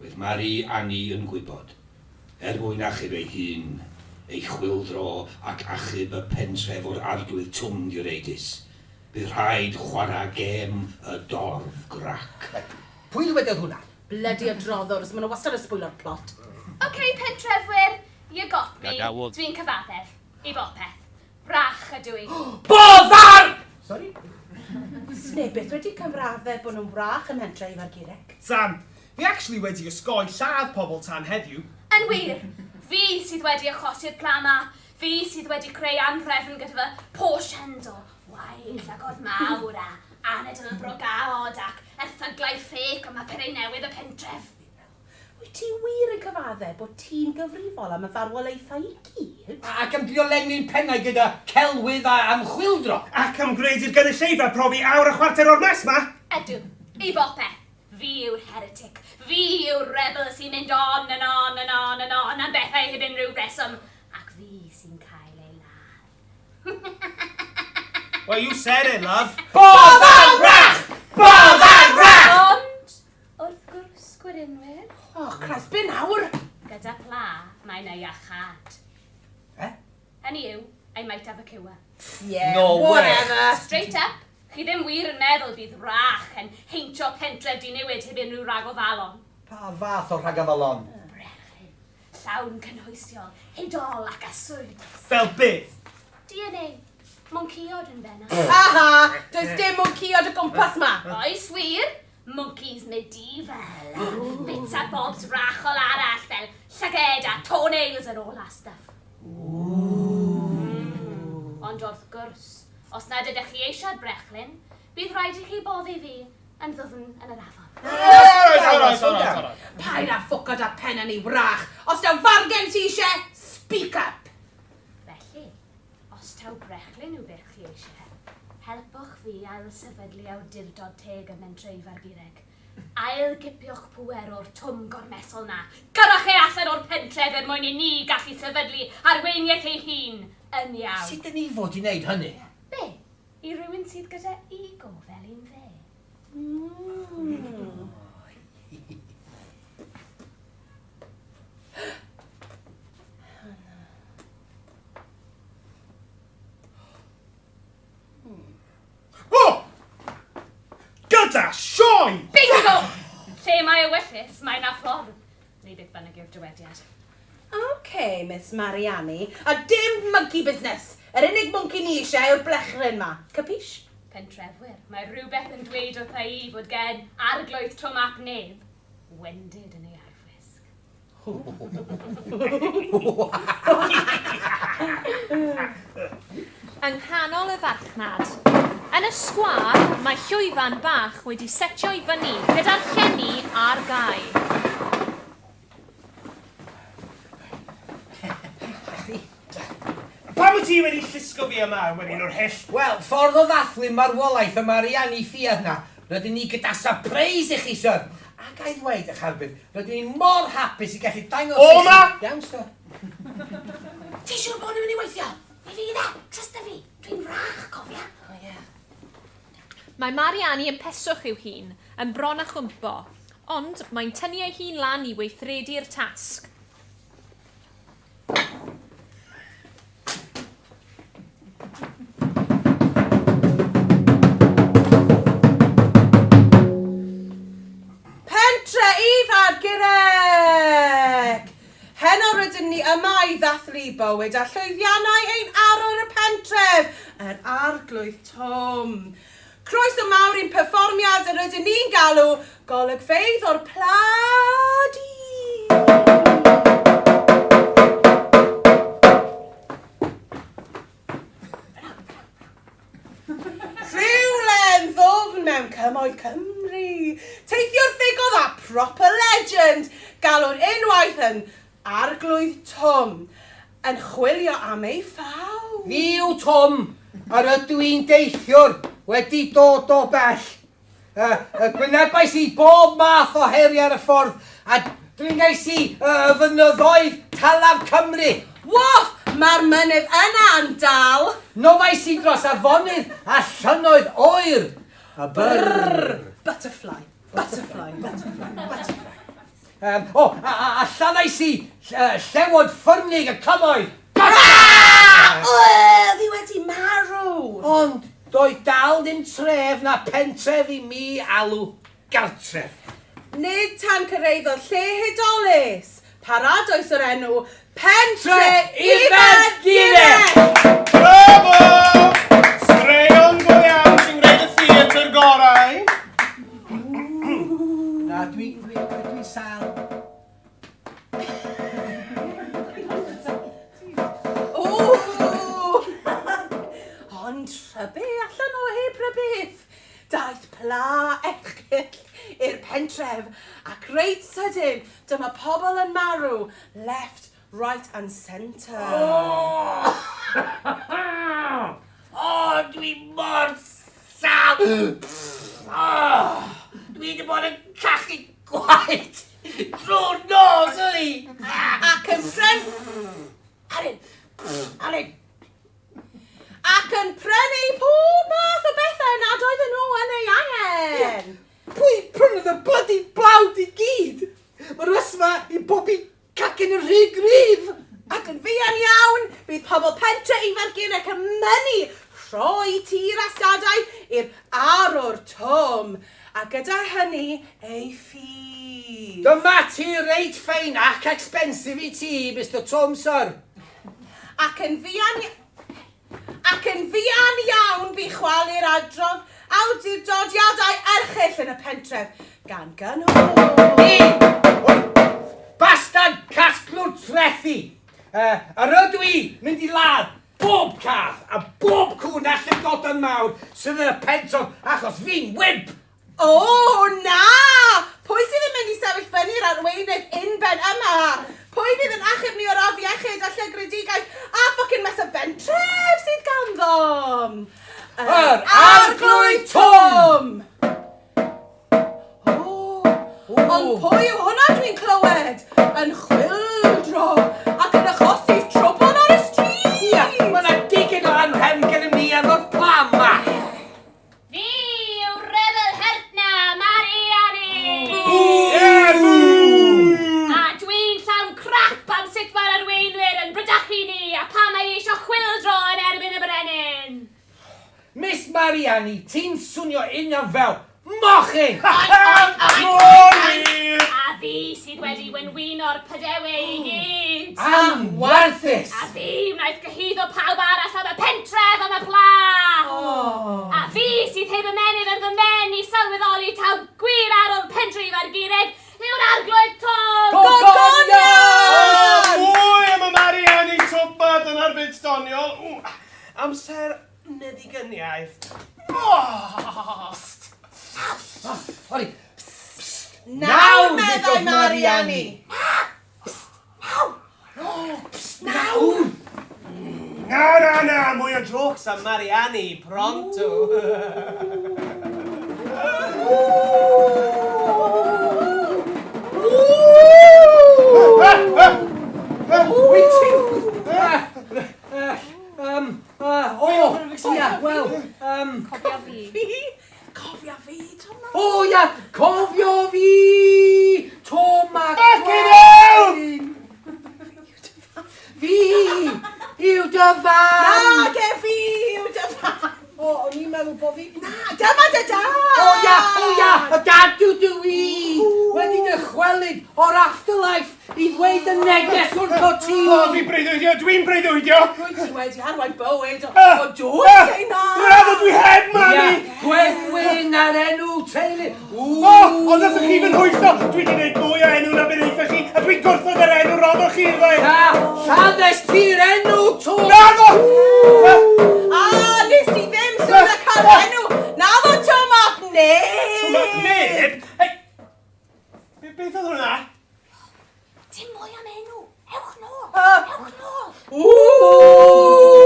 S2: roedd Mari Annie yn gwybod, er mwyn achub ei hun, ei chwyldro ac achub y pentref o'r Arglwydd Twm Direidus, bydd rhaid chwarae gêm y dorf grac.
S6: Pwy ddywedodd hwnna?
S1: Blydi adroddwrs, maen nhw wastad yn sbwylo'r plot.
S4: Ok, pentrefwyr, you got me.
S2: Gadawodd.
S4: Dwi'n cyfaddef. I bopeth. Wrach ydw i.
S6: Boddar!
S3: Sori?
S1: Sneb byth wedi cyfraddef bod nhw'n wrach ym mhentre Ifor Gurek.
S3: Sam, fi actually wedi osgoi lladd pobl tan heddiw.
S4: Yn wir! Fi sydd wedi achosi'r pla 'ma. Fi sydd wedi creu anhrefn gyda fy portions o waed llygod mawr a anadl brogaod ac erthyglau ffêc am bapurau newydd y pentref.
S1: Wyt ti wir yn cyfadde bod ti'n gyfrifol am y farwolaethau i gyd?
S6: Ac am drio lenwi'n pennau gyda celwydd a am chwyldro.
S3: Ac am gwneud i'r gynulleidfa profi awr a chwarter o'r mess 'ma!
S4: Ydw, i bopeth. Fi yw'r heretic. Fi yw'r rebel sy'n mynd on and on and on and on am bethau heb unrhyw reswm. Ac fi sy'n cael ei ladd.
S3: Well, you said it, love.
S6: Bodd ar wrach! Bodd ar wrach!
S4: Ond Wrth gwrs, gwerinwyr.
S1: Oh, Christ, be nawr?
S4: Gyda pla, mae 'na iachâd.
S6: Eh?
S4: Hynny yw, I might have a cure.
S1: Yeah,
S6: No way.
S1: whatever.
S4: Straight up, chi ddim wir yn meddwl bydd wrach yn heintio pentref diniwed heb unrhyw ragofalon.
S6: Pa fath o rhagofalon?
S4: Brechlyn, llawn cynhwysiol, hudol ac arswydus.
S3: Fel beth?
S4: DNA, mwncïod yn bennaf.
S1: Aha, does dim mwncïod o gwmpas 'ma.
S4: Oes wir, Monkeys medieval, bits a bobs wrachol arall fel llyged a toenails and all that stuff. Ond wrth gwrs, os nad ydych chi eisiau'r brechlyn, bydd rhaid i chi boddi fi yn ddwfn yn yr afon.
S3: Alright, alright, alright, alright.
S1: Paid â ffwco 'da pen yn ei wrach. Os daw fargen ti eisiau, speak up!
S4: Felly, Os taw brechlyn yw beth chi eisiau, helpwch fi ailsefydlu awdurdod teg ym Mhentre Ifar Gureg. Ail-gipiwch pŵer o'r twm gormesol 'na. Gyrrwch e allan o'r pentref er mwyn i ni gallu sefydlu arweiniaeth ei hun yn iawn.
S6: Sut 'dyn ni fod i wneud hynny?
S4: Be? I rywun sydd gyda ego fel un fe?
S3: O! Gyda sioe!
S4: Bingo! Lle mae ewyllys, mae 'na ffordd. Neu beth bynnag yw'r dywediad.
S1: OK, Miss Mariani, a dim monkey business! Yr unig mwnci ni eisiau yw'r blechryn 'ma. Capiche?
S4: Pentrefwyr, mae rhywbeth yn dweud wrtha i fod gen Arglwydd Twm ap Nedd wendid yn ei arfwisg.
S8: Yng nghanol y farchnad, yn y sgwâr, mae llwyfan bach wedi setio i fyny gyda'r llenni ar gau.
S3: Pam wyt ti wedi llusgo fi yma, werinwr hyll?
S6: Wel, ffordd o ddathlu marwolaeth y Mariani ffiaidd 'na. Rydyn ni gyda sypreis i chi, syr. A ga i ddweud, eich arglwydd, rydyn ni mor hapus i gallu dangos i chi...
S3: O 'ma!
S6: Iawn, syr.
S1: Ti'n siŵr bod hwn yn mynd i weithio?
S9: Mi fydd e! Trysta fi! Dwi'n wrach, cofia!
S1: O ie.
S8: Mae Mariani yn peswch i'w hun, yn bron â chwympo, ond mae'n tynnu ei hun lan i weithredu'r tasg.
S5: Pentre Ifar Girec! Heno rydym ni yma i ddathlu bywyd a llwyddiannau ein arwr y pentref, yr Arglwydd Twm. Croeso mawr i'n perfformiad yr ydyn ni'n galw Golygfeydd o'r Pla Du. Rhywle'n ddwfn mewn cymoedd Cymru, teithiwr ffigodd a proper legend, galw'r unwaith yn Arglwydd Twm, yn chwilio am ei ffawd.
S6: Fi yw Twm, yr ydw i'n deithiwr, wedi dod o bell. Y, y gwynebais i bob math o heriau ar y ffordd, a dringais i y, y fynyddoedd talaf Cymru.
S5: Woof! Mae'r mynydd yna yn dal!
S6: Nofais i dros afonydd a llynnoedd oer. A brrrr!
S5: Butterfly, butterfly, butterfly, butterfly.
S6: Um, o, a, a, a lladdais i llewod ffyrnig y cymoedd.
S1: Ah! Oedd hi wedi marw!
S6: Ond doedd dal ddim tref na pentref i mi alw gartref.
S5: Nid tan cyrhaeddodd lle hudolus, paradoes o'r enw Pentre Ifan Girech!
S3: Bravo! Straeon go iawn sy'n gwneud y theatr gorau.
S6: Na, dwi, dwi, dwi, dwi'n sâl.
S5: Ww! Ond rhybu allan o heb rybudd. Daeth pla erchyll i'r pentref, ac reit sydyn dyma pobl yn marw left, right and centre.
S6: O! O, dwi mor sâl! O! Dwi wedi bod yn cachu gwaed drwy'r nos, yli!
S5: Ac yn prynu... Alun! Alun! Ac yn prynu pob math o bethau nad oedden nhw yn ei angen!
S6: Pwy prynodd y bloody blawd i gyd? Mae'r ysfa i bobi Cacen yn rhy gryf!
S5: Ac yn fuan iawn, bydd pobl pentre Ifan Guirec yn mynnu rhoi tir a stadau i'r arwr Twm, a gyda hynny ei ffydd.
S6: Dyma ti reit ffein ac expensive i ti, Mister Twm, syr.
S5: Ac yn fuan Ac yn fuan iawn bu chwalu'r adrodd awdurdodiadau erchyll yn y pentref, gan gynnwys.
S6: Fi! Oi! Bastard casglwr trethi! Uh, yr ydw i mynd i ladd bob cath a bob cŵn a llygoden mawr sydd yn y pentref achos fi'n wimp!
S5: O, na! Pwy sydd yn mynd i sefyll fyny'r arweinydd unben yma? Pwy fydd yn achub ni o'r afiechyd a llygredigaeth a ffycin mess o bentref sydd ganddo?
S6: Yr Arglwydd Twm!
S5: O, ond pwy yw hwnna dwi'n clywed? Yn chwyldro ac yn achosi trwbl ar y stryd!
S6: Ia, mae yna digon o anrhefn gennym ni efo'r pla 'ma!
S4: Fi yw Rebel Hertna Mariani! A dwi'n llawn crap am sut mae'r arweinwyr yn brydachu ni a pam mae eisiau chwyldro yn erbyn y brenin!
S6: Miss Mariani, ti'n swnio union fel mochyn!
S3: Mor wir!
S4: A fi sydd wedi wenwyno'r pydewe i gyd!
S6: Anwarthus!
S4: A fi wnaeth gyhuddo pawb arall am y pentref am y pla! A fi sydd heb ymennydd yn fy mhen i sylweddoli taw gwir arwr pentref Argireg yw'r Arglwydd Twm!
S6: Gogoniant!
S3: Amser meddigyniaeth. Psst!
S6: Sori.
S7: Psst! Nawr, meddai Mariani.
S6: Psst! Nawr! Psst! Nawr!
S3: Na, na, na, mwy o jôcs am Mariani, pronto.
S6: Wyt ti'n... O, ia, wel...
S8: Cofia fi.
S1: Cofia fi, Tom.
S6: O, ia, cofio fi! Tom a
S3: Fucking hell!
S6: Fi yw dy fam!
S1: Nage fi yw dy fam!
S6: O, o'n i'n meddwl bod fi...
S1: Na, dyma dy dad!
S6: O ia, o ia, y dad yw dw i! Wedi dychwelyd o'r afterlife i ddweud y neges wrtho ti!
S3: O, fi'n breuddwydio, dwi'n breuddwydio!
S1: Rwyt ti wedi arwain bywyd o dwy lle na!
S3: Naddo, dwi heb, mami!
S6: Ia, Gwegwyn a'r enw teulu!
S3: O, ond os ych chi fy nhwyllo, dwi wedi gwneud mwy o enw na beth eithoch chi, a dwi'n gwrthod yr enw roddoch chi iddo i.
S6: Na, lladdes ti'r enw, Twm!
S3: Naddo!
S1: A, nes ti ddim llwyddo cael enw! Naddo Twm ap Neb!
S3: Twm ap Neb? Hei, beth oedd hwnna?
S9: Dim mwy am enw. Ewch nôl. Ewch nôl.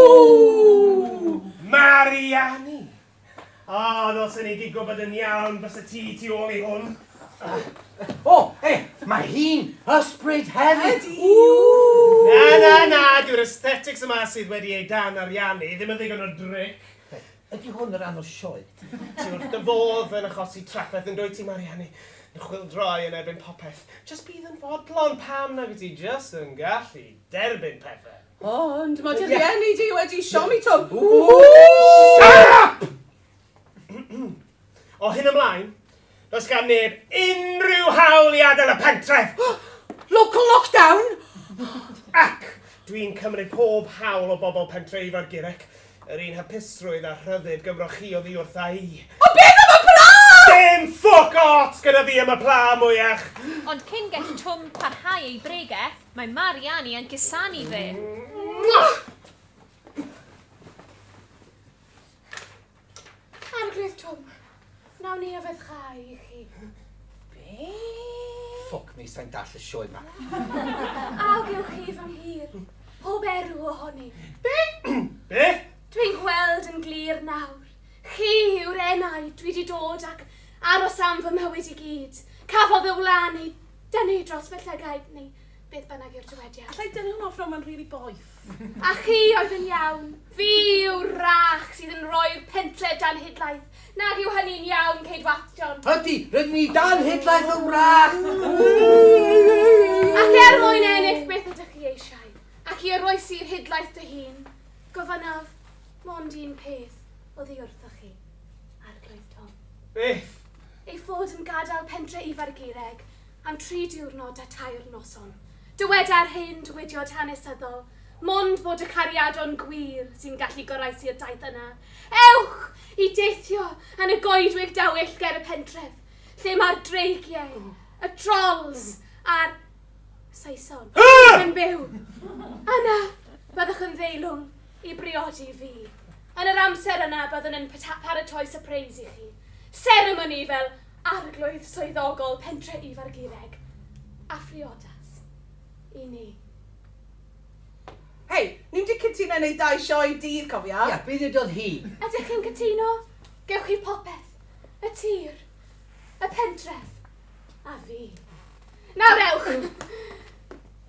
S1: Ww!
S3: Mariani. O, ddylsen i 'di gwybod yn iawn fysa ti tu ôl i hwn.
S6: O, e, mae hi'n ysbryd hefyd.
S1: Ydi.
S3: Na, na, na, dyw'r aesthetics yma sydd wedi ei dan ariannu ddim yn ddigon o dric.
S6: Ydy hwn yn rhan o'r sioe?
S3: Ti wrth dy fodd yn achosi trafferth yn dwyt ti, Marianne? Yn chwyldroi yn erbyn popeth. Jyst bydd yn fodlon pam nag wyt ti jyst yn gallu derbyn pethau.
S1: Ond mae dy rieni di wedi siomi Twm.
S3: Shut up! O hyn ymlaen, does gan neb unrhyw hawl i adael y pentref!
S1: Local lockdown!
S3: Ac dwi'n cymryd pob hawl o bobl pentre Ifor Gurek, yr un hapusrwydd a rhyddid gymroch chi oddi wrtha i.
S1: Ond beth am y pla?
S3: Dim ffwc ots gyda fi am y pla mwyach!
S8: Ond cyn gell Twm parhau ei bregeth, Mae Mariani yn gusanu fe.
S9: Arglwydd Twm, wnawn ni yfed-chau i chi.
S1: Be?
S6: Ffwc me, sai'n dall y sioe 'ma.
S9: A gewch chi fy nghur, pob erw ohoni.
S3: Be? Beth?
S9: Dwi'n gweld yn glir nawr. Chi yw'r enaid dwi 'di dod ac aros am fy mywyd i gyd. Cafodd y wlân ei dynnu dros fy llygaid, neu beth bynnag yw'r dywediad.
S1: Alla i dynnu hwnna off nawr, mae'n rili boeth.
S9: A chi oedd yn iawn. Fi yw'r wrach sydd yn rhoi'r pentre dan hidlaeth. Nag yw hynny'n iawn, Ceidwadjon?
S6: Ydy, rydyn ni dan hidlaeth y wrach!
S9: Ac er mwyn ennill beth ydych chi eisiau, ac i oroesi'r hidlaeth dy hun, gofynnaf mond un peth oddi wrthoch chi, Arglwydd Tom.
S3: Beth?
S9: Ei fod yn gadael pentre Ifargureg am tri diwrnod a tair noson. Dyweda'r hen dywediad hanesyddol, mond bod y cariadon gwir sy'n gallu goroesi'r daith yna. Ewch i deithio yn y goedwig dywyll ger y pentref, lle mae'r dreigiau, y trolls a'r Saeson yn byw. Yna, byddwch yn ddeilwng i briodi fi. Yn yr amser yna, byddwn yn paratoi sypreis i chi. Seremoni fel arglwydd swyddogol pentre Ifargureg a phriodas i ni.
S1: Hei, ni'm 'di cytuno i neud dau sioe dydd, cofia.
S6: Ia, be ddudodd hi?
S9: Ydych chi'n cytuno? Gewch chi popeth. Y tir, y pentref, a fi. Nawr ewch!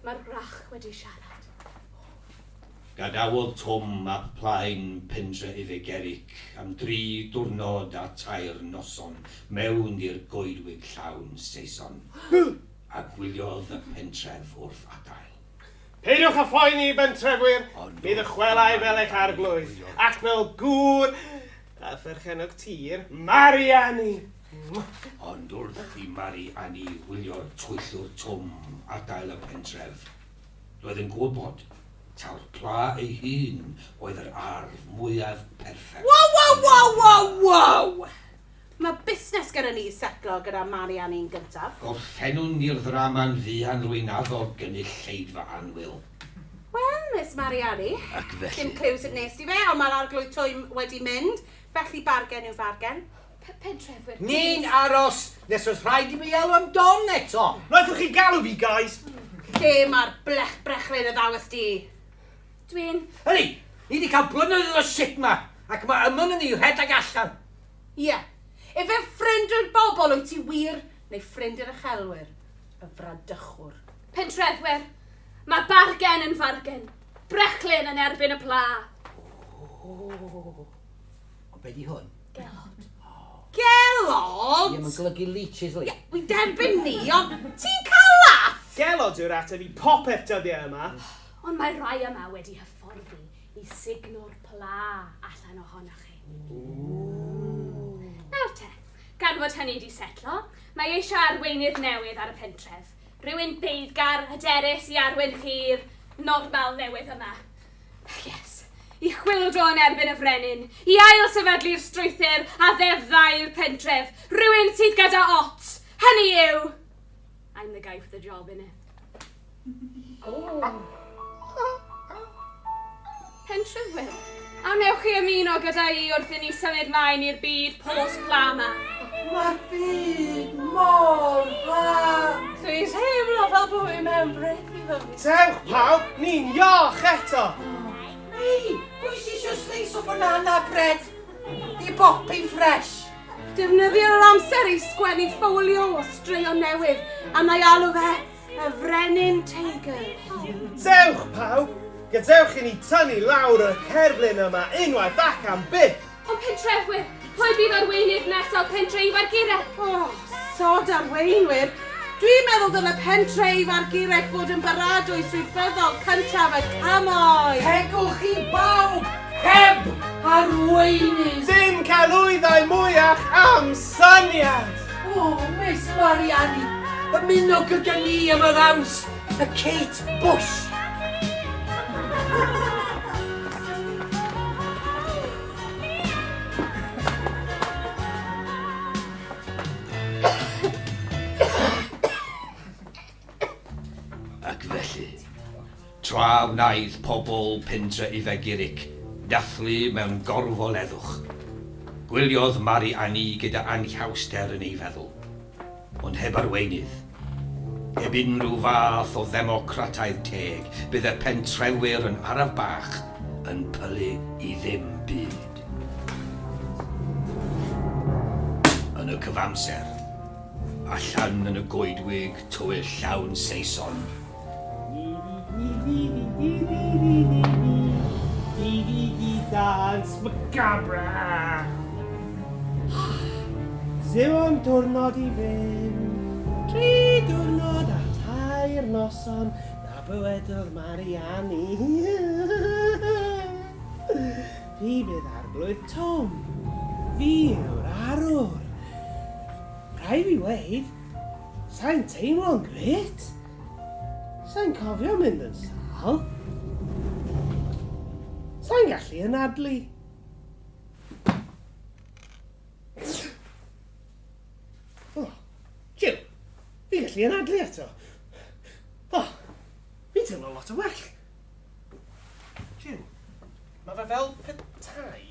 S9: Mae'r wrach wedi siarad.
S2: Gadawodd Twm ap Plaen Pentre Ife Gerrick am dri diwrnod a tair noson mewn i'r goedwig llawn Saeson, a gwyliodd y pentref wrth adael.
S3: Peidiwch â phoeni, bentrefwyr,
S2: Ond
S3: mi
S2: wrth
S3: ddychwelai
S2: i
S3: fel eich
S2: Mari
S3: arglwydd,
S2: wylio'r
S3: ac fel gŵr a pherchennog tir, Mariani!
S2: Ond wrth i Mari Annie wylio'r twyllwr Twm adael y pentref, Roedd yn gwybod taw'r pla ei hun oedd yr arf mwyaf perffaith.
S1: Wow, wow, wow, wow, wow! Mae busnes gyda ni i setlo gyda Mari Annie'n gyntaf.
S2: Gorffennwn ni'r ddrama'n fuan rwy'n addo gynulleidfa annwyl.
S1: Wel, Miss Mariani.
S2: Ac felly...
S1: Dim cliw sut nes di fe, ond mae'r arglwydd Twym wedi mynd, felly bargen yw fargen.
S4: Pentrefwyr, plîs.
S6: Ni'n aros nes oes rhaid i mi alw am don eto.
S3: Wnaethoch chi galw fi, guys?
S1: Lle mae'r blech brechlyn y ddawes di?
S4: Dwi'n...
S6: Yli, ni wedi cael blynyddoedd o shit ma, ac mae ymyn yn ei rhedeg allan.
S1: Ie. Efe ffrind i'r bobl wyt ti wir, neu ffrind i'r uchelwyr? Y fradychwr.
S4: Pentrefwyr, mae bargen yn fargen. Brechlyn yn erbyn y pla.
S6: O, o be di hwn?
S4: Gelod.
S1: Gelod?
S6: Ie, mae'n golygu leeches, li.
S1: Ie, wi'n derbyn ni, ond ti'n cael laff!
S3: Gelod yw'r ateb i popeth dyddiau yma.
S4: Ond mae rhai yma wedi hyfforddi i sugno'r pla allan ohonoch chi. Nawr te, gan fod hynny 'di setlo, mae eisiau arweinydd newydd ar y pentref. Rhywun beiddgar, hyderus i arwain chi i'r normal newydd yma. Yes, i chwyldro yn erbyn y frenin, i ail-sefydlu'r strwythur a ddeddfau'r pentref. Rhywun sydd gyda ots. Hynny yw, I'm the guy for the job, innit? Pentrefwyr, a wnewch chi ymuno gyda i wrth i ni symud mlaen i'r byd post-pla 'ma?
S7: Mae'r byd mor dda!
S1: Dwi'n teimlo fel bod fi mewn breuddwyd.
S3: Dewch pawb, ni'n iach eto!
S7: Hei, pwy sy isio sleis o banana bread? Di boppin fresh!
S1: Defnyddio'r amser i sgwennu ffolio o straeon newydd, a na i alw fe Y Frenin Teigr.
S3: Dewch pawb! Gadewch i ni tynnu lawr y cerflun yma unwaith ac am byth!
S4: Ond pentrefwyr, pwy bydd arweinydd nesaf Pentre Ifor Girek?
S1: O, sod arweinwyr! Dwi'n meddwl dyle Pentre Ifor Girek fod yn baradwys rhyfeddol cyntaf y cymoedd!
S7: Tegwch i bawb heb arweinydd!
S3: Dim celwyddau mwyach am syniad!
S7: O, Miss Mariani, ymuno gyda ni am y ddawns, y Kate Bush!
S2: Ac felly, tra wnaeth pobl Pentre Ifegiric dathlu mewn gorfoleddwch, gwyliodd Mari Annie gyda anhawster yn ei feddwl, ond heb arweinydd, heb unrhyw fath o ddemocrataidd teg, bydd y pentrefwyr yn araf bach yn pylu i ddim byd. Yn y cyfamser, allan yn y goedwig tywyll llawn Saeson,
S3: Dance macabre! Dim ond diwrnod i fynd, 3 diwrnod a tair noson, na bywedodd Mariani. Fi bydd arglwydd Twm. Fi yw'r arwr. Rhaid fi weud, sai'n teimlo'n grêt. Sai'n cofio mynd yn sâl. Sai'n gallu anadlu. O, jiw, fi'n gallu anadlu eto. O, fi'n teimlo lot yn well. Jiw, mae fe fel petai.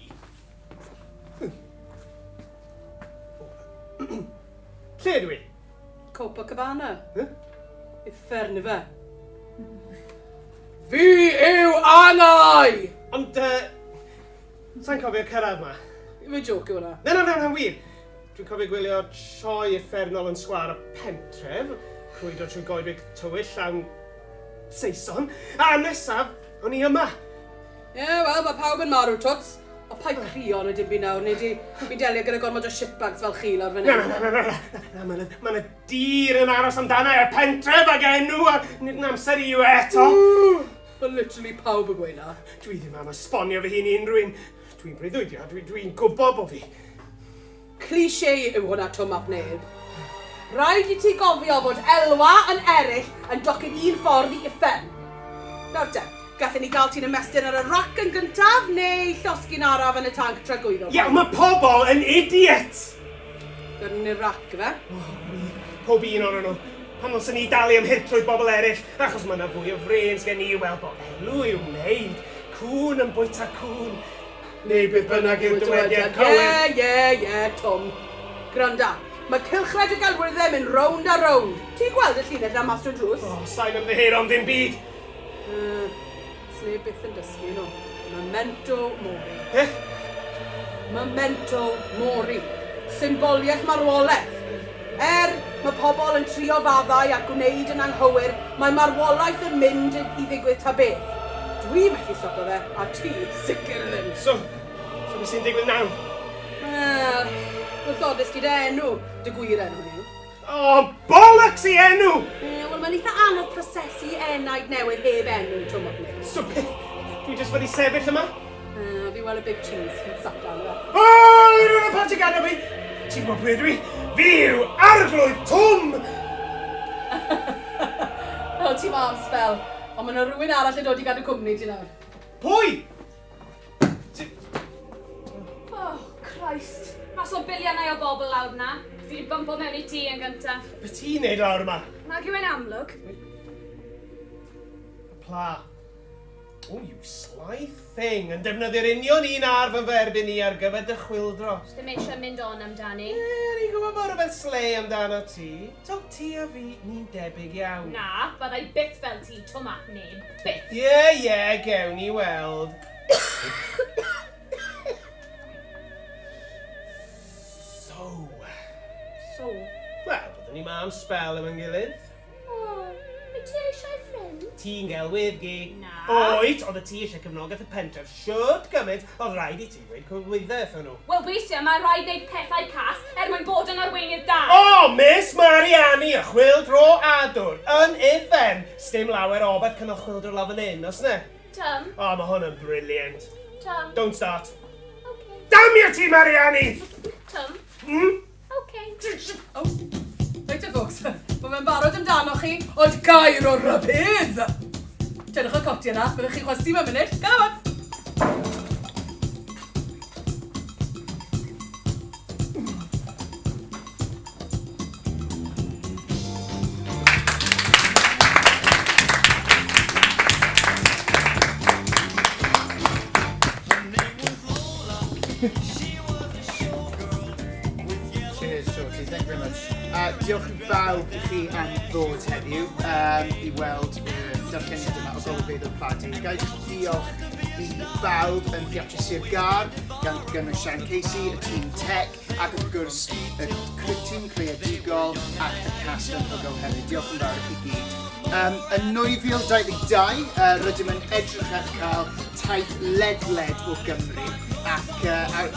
S3: Lle ydw i?
S5: Copacabana.
S3: Huh?
S5: Uffern ife. Fi yw Angau!
S3: Ond, uh, sa'n cofio cyrraedd ma.
S5: Ife joke yw hwnna?
S3: Na, na, na, na, wir. Dwi'n cofio gwylio sioe uffernol yn sgwâr y pentref, crwydro trwy goedwig tywyll llawn Saeson, a nesaf, o'n i yma.
S5: Ie, yeah, wel, mae pawb yn marw, twts. O, paid crio na dim byd nawr, nei di. Fi'n delio gyda gormod o shitbags fel chi lawr fan
S3: hyn. Na, na, na, na, na, na, mae 'na dir yn aros amdana i'r pentref ag enw a nid yn amser i yw e eto.
S5: Mae literally pawb yn gweud 'na.
S3: Dwi ddim am esbonio fy hun i unrhyw un. Dwi'n breuddwydio, dwi, dwi'n gwybod bo fi.
S5: Cliché yw hwnna Twm ap Neb.
S1: Rhaid i ti gofio fod elwa yn eraill yn docyn un ffordd i uffern. Nawr te, gallen ni gael ti'n ymestyn ar y rac yn gyntaf neu llosgi'n araf yn y tanc tragwyddol.
S3: Ie, ond mae pobl yn idiots!
S5: Gyrru'n i'r rac, ife?
S3: O, wir. Pob un ohonyn nhw. Pam ddylsen ni dalu am hurtrwydd bobl eraill? Achos mae yna fwy o frêns gen i, wel, bo elw i'w wneud. Cŵn yn bwyta cŵn. Neu beth bynnag yw'r dywediad cywir.
S5: Ie, ie, ie, Twm. Gwranda, mae cylchred y gelwyddau mynd rownd a rownd. Ti'n gweld y llinell 'na mas trwy'r drws?
S3: O, sa i'n ymddiheuro am ddim byd.
S5: Yy, sneb byth yn dysgu nhw. Memento mori.
S3: Beth?
S5: Memento mori. Symboliaeth marwolaeth. Er, mae pobl yn trio faddau a gwneud yn anghywir, mae marwolaeth yn mynd i ddigwydd ta beth. Dwi methu stopo fe, a ti sicr ddim.
S3: So, so beth sy'n digwydd nawr?
S5: Wel, gwrthodest ti dy enw, dy gwir enw hynny yw.
S3: O, bollocks i enw!
S5: Ie, wel mae'n eitha anodd prosesu enaid newydd heb enw, twm ap Nick.
S3: So beth? Dwi jyst wedi sefyll yma?
S5: Uh, fi weld y big cheese, satan fe.
S3: O, rwy'n y parti gadael fi! Ti'n gwybod pwy ydw i? Fi yw Arglwydd Twm!
S5: O, ti ma am spel. Ond mae yna rhywun arall yn dod i gadw cwmni ti nawr.
S3: Pwy?
S4: Oh, Christ. Mas o biliynau o bobl lawr 'na. Fi 'di bympo mewn i ti yn gyntaf.
S3: Be ti'n neud lawr yma?
S4: Nag yw e'n amlwg?
S3: Y pla. Oh, you sly thing. Yn defnyddio'r union un arf yn fy erbyn i ar gyfer dy chwyldro.
S4: Dim eisiau mynd on amdani.
S3: Ie, ni'n gwybod bod rhywbeth slei amdano ti. So, ti a fi, ni'n debyg iawn.
S4: Na, bydda i byth fel ti, Twm ap neb. Byth.
S3: Ie, ie, gewn ni weld. So.
S4: So?
S3: Wel, byddwn ni ma am sbel efo'n gilydd.
S4: O, wyt ti eisiau ffrind?
S3: Ti'n gelwydd, gi.
S4: Na.
S3: Wyt, oeddet ti eisiau cefnogaeth y pentref shwt gymaint, oedd rhaid i ti ddweud celwyddau wrthon nhw.
S4: Wel, weithiau mae rhaid wneud pethau cas er mwyn bod yn arweinydd da.
S3: O, Miss Mariani, y chwyldro adwr, yn uffern! Sdim lawer o beth cynnal chwyldro lawr fan hyn, oes 'na?
S4: Tom.
S3: O, mae hwn yn brilliant.
S4: Tom.
S3: Don't start.
S4: Okay.
S3: Damn you ti, Mariani!
S4: Tom.
S3: Hmm?
S4: Okay.
S5: Oh, reit te folks, mae fe'n barod amdano chi, ond gair o rybudd! Tynnwch y cotiau na, byddwch chi'n chwysu mewn munud. Come on!
S10: Cheers, Shorty. Thank you very much. Diolch i bawb i chi am ddod heddiw i weld y darlleniad yma o Golygfeydd o'r Pla Du. Ga i jyst diolch i bawb yn Theatr Sir Gâr, gan gynnwys Sian Casey, y tîm tech, Ac wrth gwrs, y tîm creadigol ac y cast anhygoel hefyd. Diolch yn fawr i chi gyd. Yn 2022, rydym yn edrych ar cael taith ledled o Gymru ac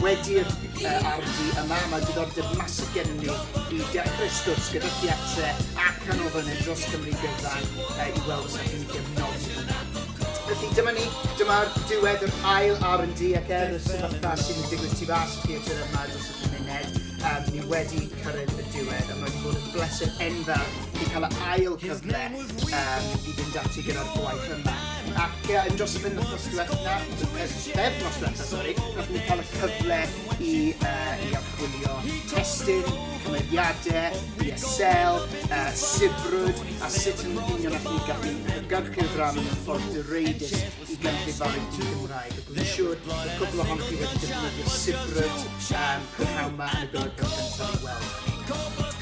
S10: wedi'r RD yma, mae diddordeb masif gennym ni i dechrau sgwrs gyda theatre a canolfannau dros Cymru gyfan i weld os allwn ni gefnogi hwnna. Felly dyma ni, dyma'r diwedd yr ail R&D ac er y sefyllfa sydd yn digwydd tu fas y theatr yma dros y cymuned, um, ni wedi cyrraedd y diwedd a mae wedi bod yn bleser enfawr i cael y ail cyfle um, i fynd ati gyda'r gwaith yma. Ac yn dros y penwythnos diwetha, pythefnos diwetha, sori, nath ni cael y cyfle i, i archwilio testun, cymeriadau, BSL, sibrwd, a sut yn union allwn ni gallu hygyrchu'r ddrama mewn ffordd direidus i gynulleidfaoedd di-Gymraeg. Ac rwy'n siŵr bod cwpl ohonoch chi wedi defnyddio sibrwd um, prynhawn 'ma yn y golygfa gyntaf i weld hynny.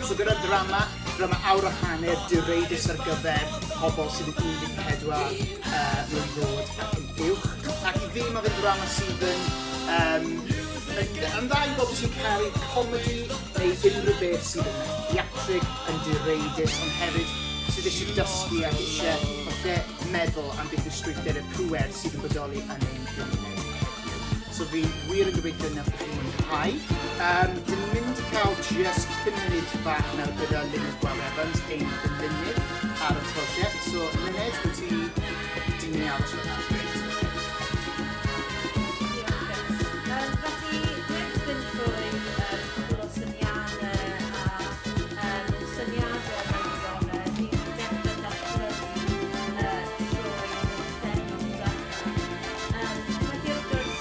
S10: So gyda'r ddrama, drama awr a hanner direidus ar gyfer pobl sydd yn 14 mlwydd oed ac yn uwch. Ac i fi mae fe'n ddrama sydd yn, um, yn, yn dda i bobl sy'n caru comedi neu unrhyw beth sydd yn theatrig, yn direidus, ond hefyd sydd eisiau dysgu ac eisiau falle meddwl am beth yw strwythur y pŵer sydd yn bodoli yn ein gymuned heddiw. So fi wir yn gobeithio wnaethoch chi mwynhau. Dyn ni'n mynd i cael just 5 munud bach nawr gyda Luned Gwawr Evans, ein dylunydd ar y prosiect. So Luned, wyt ti... Ti'n mynd i aros fyna? Grêt.
S11: Diolch, Chris. Felly, dwi wedi mynd trwy cwpl o syniadau a syniadau mewn gwirionedd ni wedi dechrau datblygu trwy y pythefnos diwetha. Felly wrth gwrs,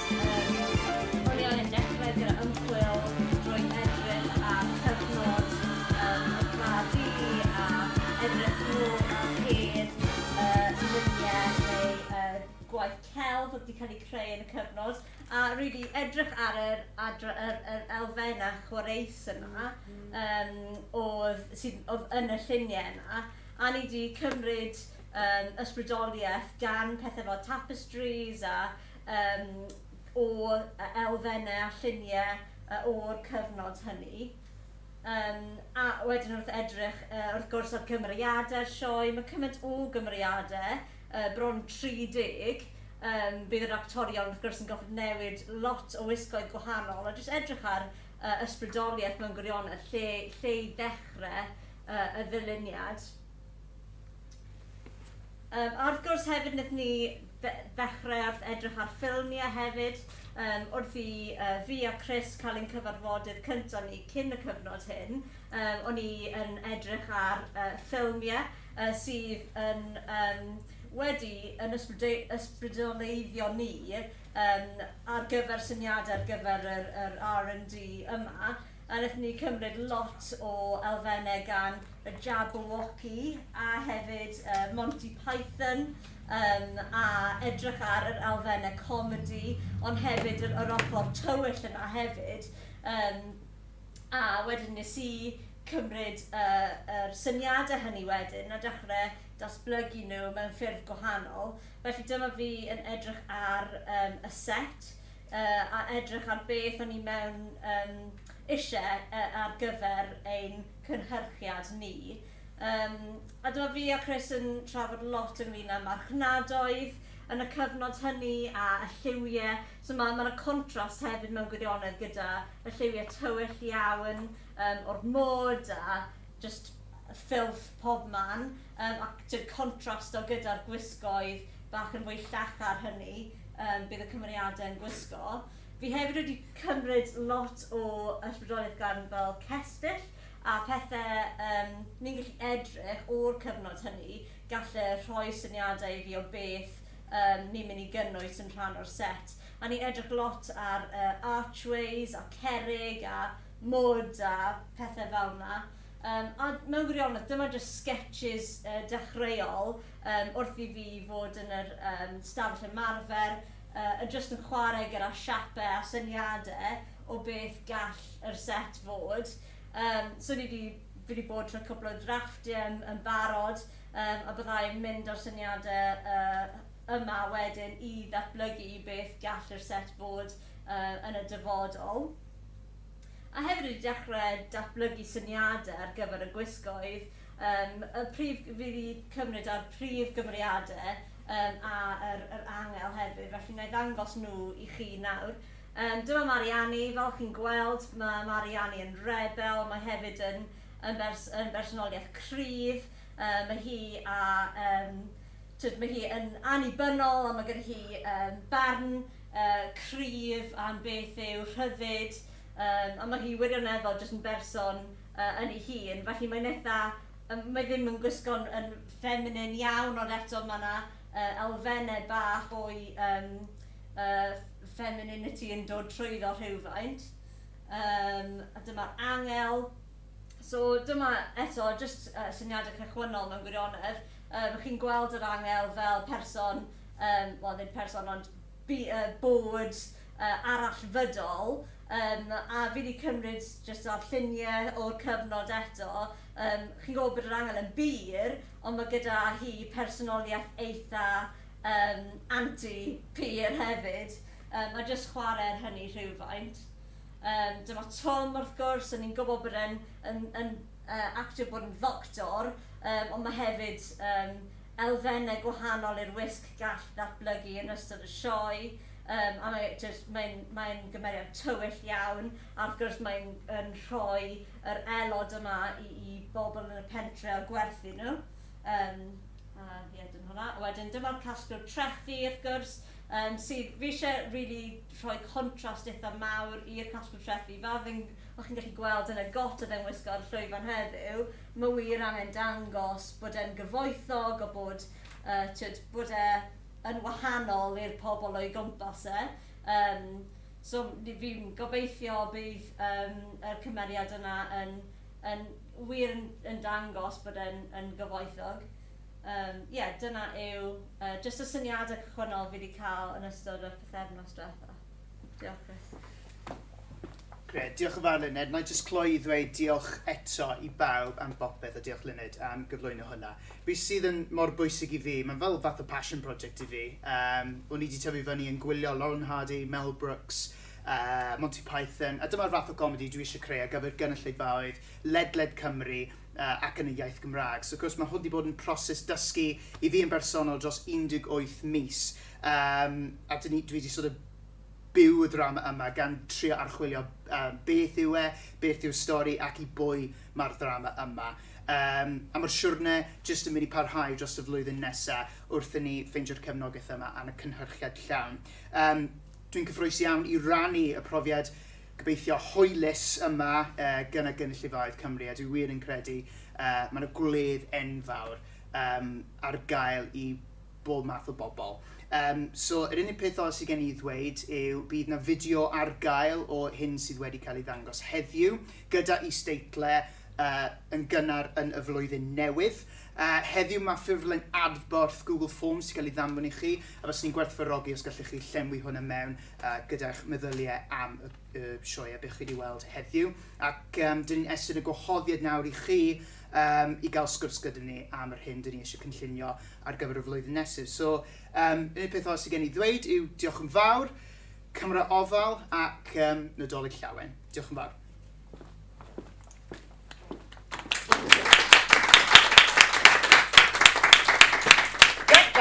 S11: o'n i angen dechrau gyda ymchwil drwy edrych ar cyfnod y Pla Du a edrych cael eu creu yn y cyfnod, a really edrych ar yr, adra, yr, yr elfennau chwareus yna oedd, sydd, oedd yn y lluniau yna, a ni wedi cymryd ysbrydoliaeth gan pethau fel tapestries a o elfennau a lluniau o'r cyfnod hynny. A wedyn wrth edrych, wrth gwrs, ar gymeriadau'r sioe, mae cymaint o gymeriadau, bron 30, bydd yr actorion wrth gwrs yn gorfod newid lot o wisgoedd gwahanol, a jyst edrych ar ysbrydoliaeth mewn gwirionedd, lle, lle i ddechrau y ddyluniad. A wrth gwrs hefyd wnaethon ni ddechrau wrth edrych ar ffilmiau hefyd. Wrth i fi a Chris cael ein cyfarfodydd cyntaf ni cyn y cyfnod hyn, o'n i yn edrych ar ffilmiau sydd yn wedi yn ysbrydoleiddio ni ar gyfer syniadau ar gyfer yr R&D yma. A wnaethon ni cymryd lot o elfennau gan y Jabberwocky a hefyd Monty Python a edrych ar yr elfennau comedi, ond hefyd yr, yr ochr tywyll yna hefyd. A wedyn nes i cymryd yr syniadau hynny wedyn a dechrau datblygu nhw mewn ffyrdd gwahanol. Felly dyma fi yn edrych ar y set a edrych ar beth o'n i mewn eisiau ar gyfer ein cynhyrchiad ni. A dyma fi a Chris yn trafod lot ynglyn â marchnadoedd yn y cyfnod hynny a y lliwiau. So mae 'na contrast hefyd mewn gwirionedd gyda y lliwiau tywyll iawn o'r mwd a just filth pob man, ac tibod contrast o gyda'r gwisgoedd bach yn fwy llachar hynny bydd y cymeriadau yn gwisgo. Fi hefyd wedi cymryd lot o ysbrydoliaeth gan fel cestyll a pethau ni'n gallu edrych o'r cyfnod hynny, galle rhoi syniadau i fi o beth ni'n mynd i gynnwys yn rhan o'r set. A ni'n edrych lot ar archways a cerrig a mwd a pethau fel 'na. A mewn gwirionedd, dyma jyst sketches dechreuol wrth i fi fod yn yr stafell ymarfer, yn jyst yn chwarae gyda siapau a syniadau o beth gall yr set fod. So ni 'di, fi 'di bod trwy cwpl o ddrafftiau yn barod, a bydda i'n mynd â'r syniadau yma wedyn i ddatblygu beth gall yr set fod yn y dyfodol. A hefyd wedi dechrau datblygu syniadau ar gyfer y gwisgoedd. Y prif, fi wedi cymryd ar prif gymeriadau a yr, yr angel hefyd, felly wna i ddangos nhw i chi nawr. Dyma Mariani, fel chi'n gweld, mae Mariani yn rebel, mae hefyd yn, yn, bers, yn bersonoliaeth cryf, mae hi a, tyd, mae hi yn annibynnol a mae gyda hi barn cryf am beth yw rhyddid, a mae hi wirioneddol jyst yn berson yn ei hun, felly mae'n eitha, mae ddim yn gwisgo'n yn feminine iawn, ond eto mae yna elfennau bach o'i femininity yn dod trwyddo rhywfaint. A dyma'r angel. So dyma eto jyst syniadau cychwynnol mewn gwirionedd. Chi'n gweld yr angel fel person, wel nid person ond bod arallfydol, a fi 'di cymryd jyst ar lluniau o'r cyfnod eto, chi'n gwybod bod yr angel yn bur, ond mae gyda hi personoliaeth eitha anti-pur hefyd, a jyst chwarae ar hynny rhywfaint. Dyma Tom wrth gwrs, o'n i'n gwybod bod e'n yn, yn actio bod yn ddoctor, ond mae hefyd elfennau gwahanol i'r wisg gall ddatblygu yn ystod y sioe, a mae jyst, mae'n mae gymeriad tywyll iawn, a wrth gwrs mae'n yn rhoi yr elod yma i bobl yn y pentre a gwerthu nhw. A ie, dyna hwnna. A wedyn dyma'r casglwr trethi, wrth gwrs, sydd, fi eisiau really rhoi contrast eitha mawr i'r casglwr trethi. Fel fi'n, fel chi'n gallu gweld yn y got oedd e'n wisgo ar y llwyfan heddiw, mae wir angen dangos bod e'n gyfoethog a bod, tyd, bod e yn wahanol i'r pobl o'i gwmpas e. So fi'n gobeithio bydd yr cymeriad yna yn, yn wir yn, yn dangos bod e'n yn gyfoethog. Um, yeah, dyna yw uh, jyst y syniadau cychwynnol fi wedi cael yn ystod y pythefnos diwetha. Diolch, Chris.
S10: Gret, diolch yn fawr Luned. Na i jyst cloi i ddweud diolch eto i bawb am bopeth a diolch Luned am gyflwyno hwnna. Be sydd yn mor bwysig i fi, mae'n fel fath o passion project i fi. Um, o'n i wedi tyfu fyny yn gwylio Lauren Hardy, Mel Brooks, Monty Python, a dyma'r fath o gomedi dwi eisiau creu ar gyfer gynulleidfaoedd ledled Cymru ac yn y iaith Gymraeg. So, of course, mae hwn wedi bod yn proses dysgu i fi yn bersonol dros 18 mis. Um, a dyn ni, dwi wedi sort of byw y ddrama yma gan trio archwilio um, beth yw e, beth yw'r stori ac i bwy mae'r ddrama yma. Um, a mae'r siwrne jyst yn mynd i parhau dros y flwyddyn nesaf wrth i ni ffeindio'r cefnogaeth yma a'n y cynhyrchiad llawn. Um, dwi'n cyffrous iawn i rannu y profiad gobeithio hwylus yma uh, gyda gynulleidfaoedd Cymru a dwi wir yn credu uh, mae yna gwledd enfawr um, ar gael i bob math o bobl. Um, so, yr unig peth ola sydd gen i ddweud yw bydd na fideo ar gael o hyn sydd wedi cael ei ddangos heddiw, gyda isdeitle uh, yn gynnar yn y flwyddyn newydd. Heddiw mae ffurflen adborth Google Forms sy'n cael ei ddanfon i chi, a fyswn i'n gwerthfawrogi os gallech chi llenwi hwnna mewn gyda'ch meddyliau am y, y sioe a beth chi wedi weld heddiw. Ac um, dyn ni'n estyn y gwahoddiad nawr i chi um, i gael sgwrs gyda ni am yr hyn dyn ni eisiau cynllunio ar gyfer y flwyddyn nesaf. So, um, unig peth ola sydd gen i ddweud yw diolch yn fawr, cymra ofal ac um, Nadolig Llawen. Diolch yn fawr.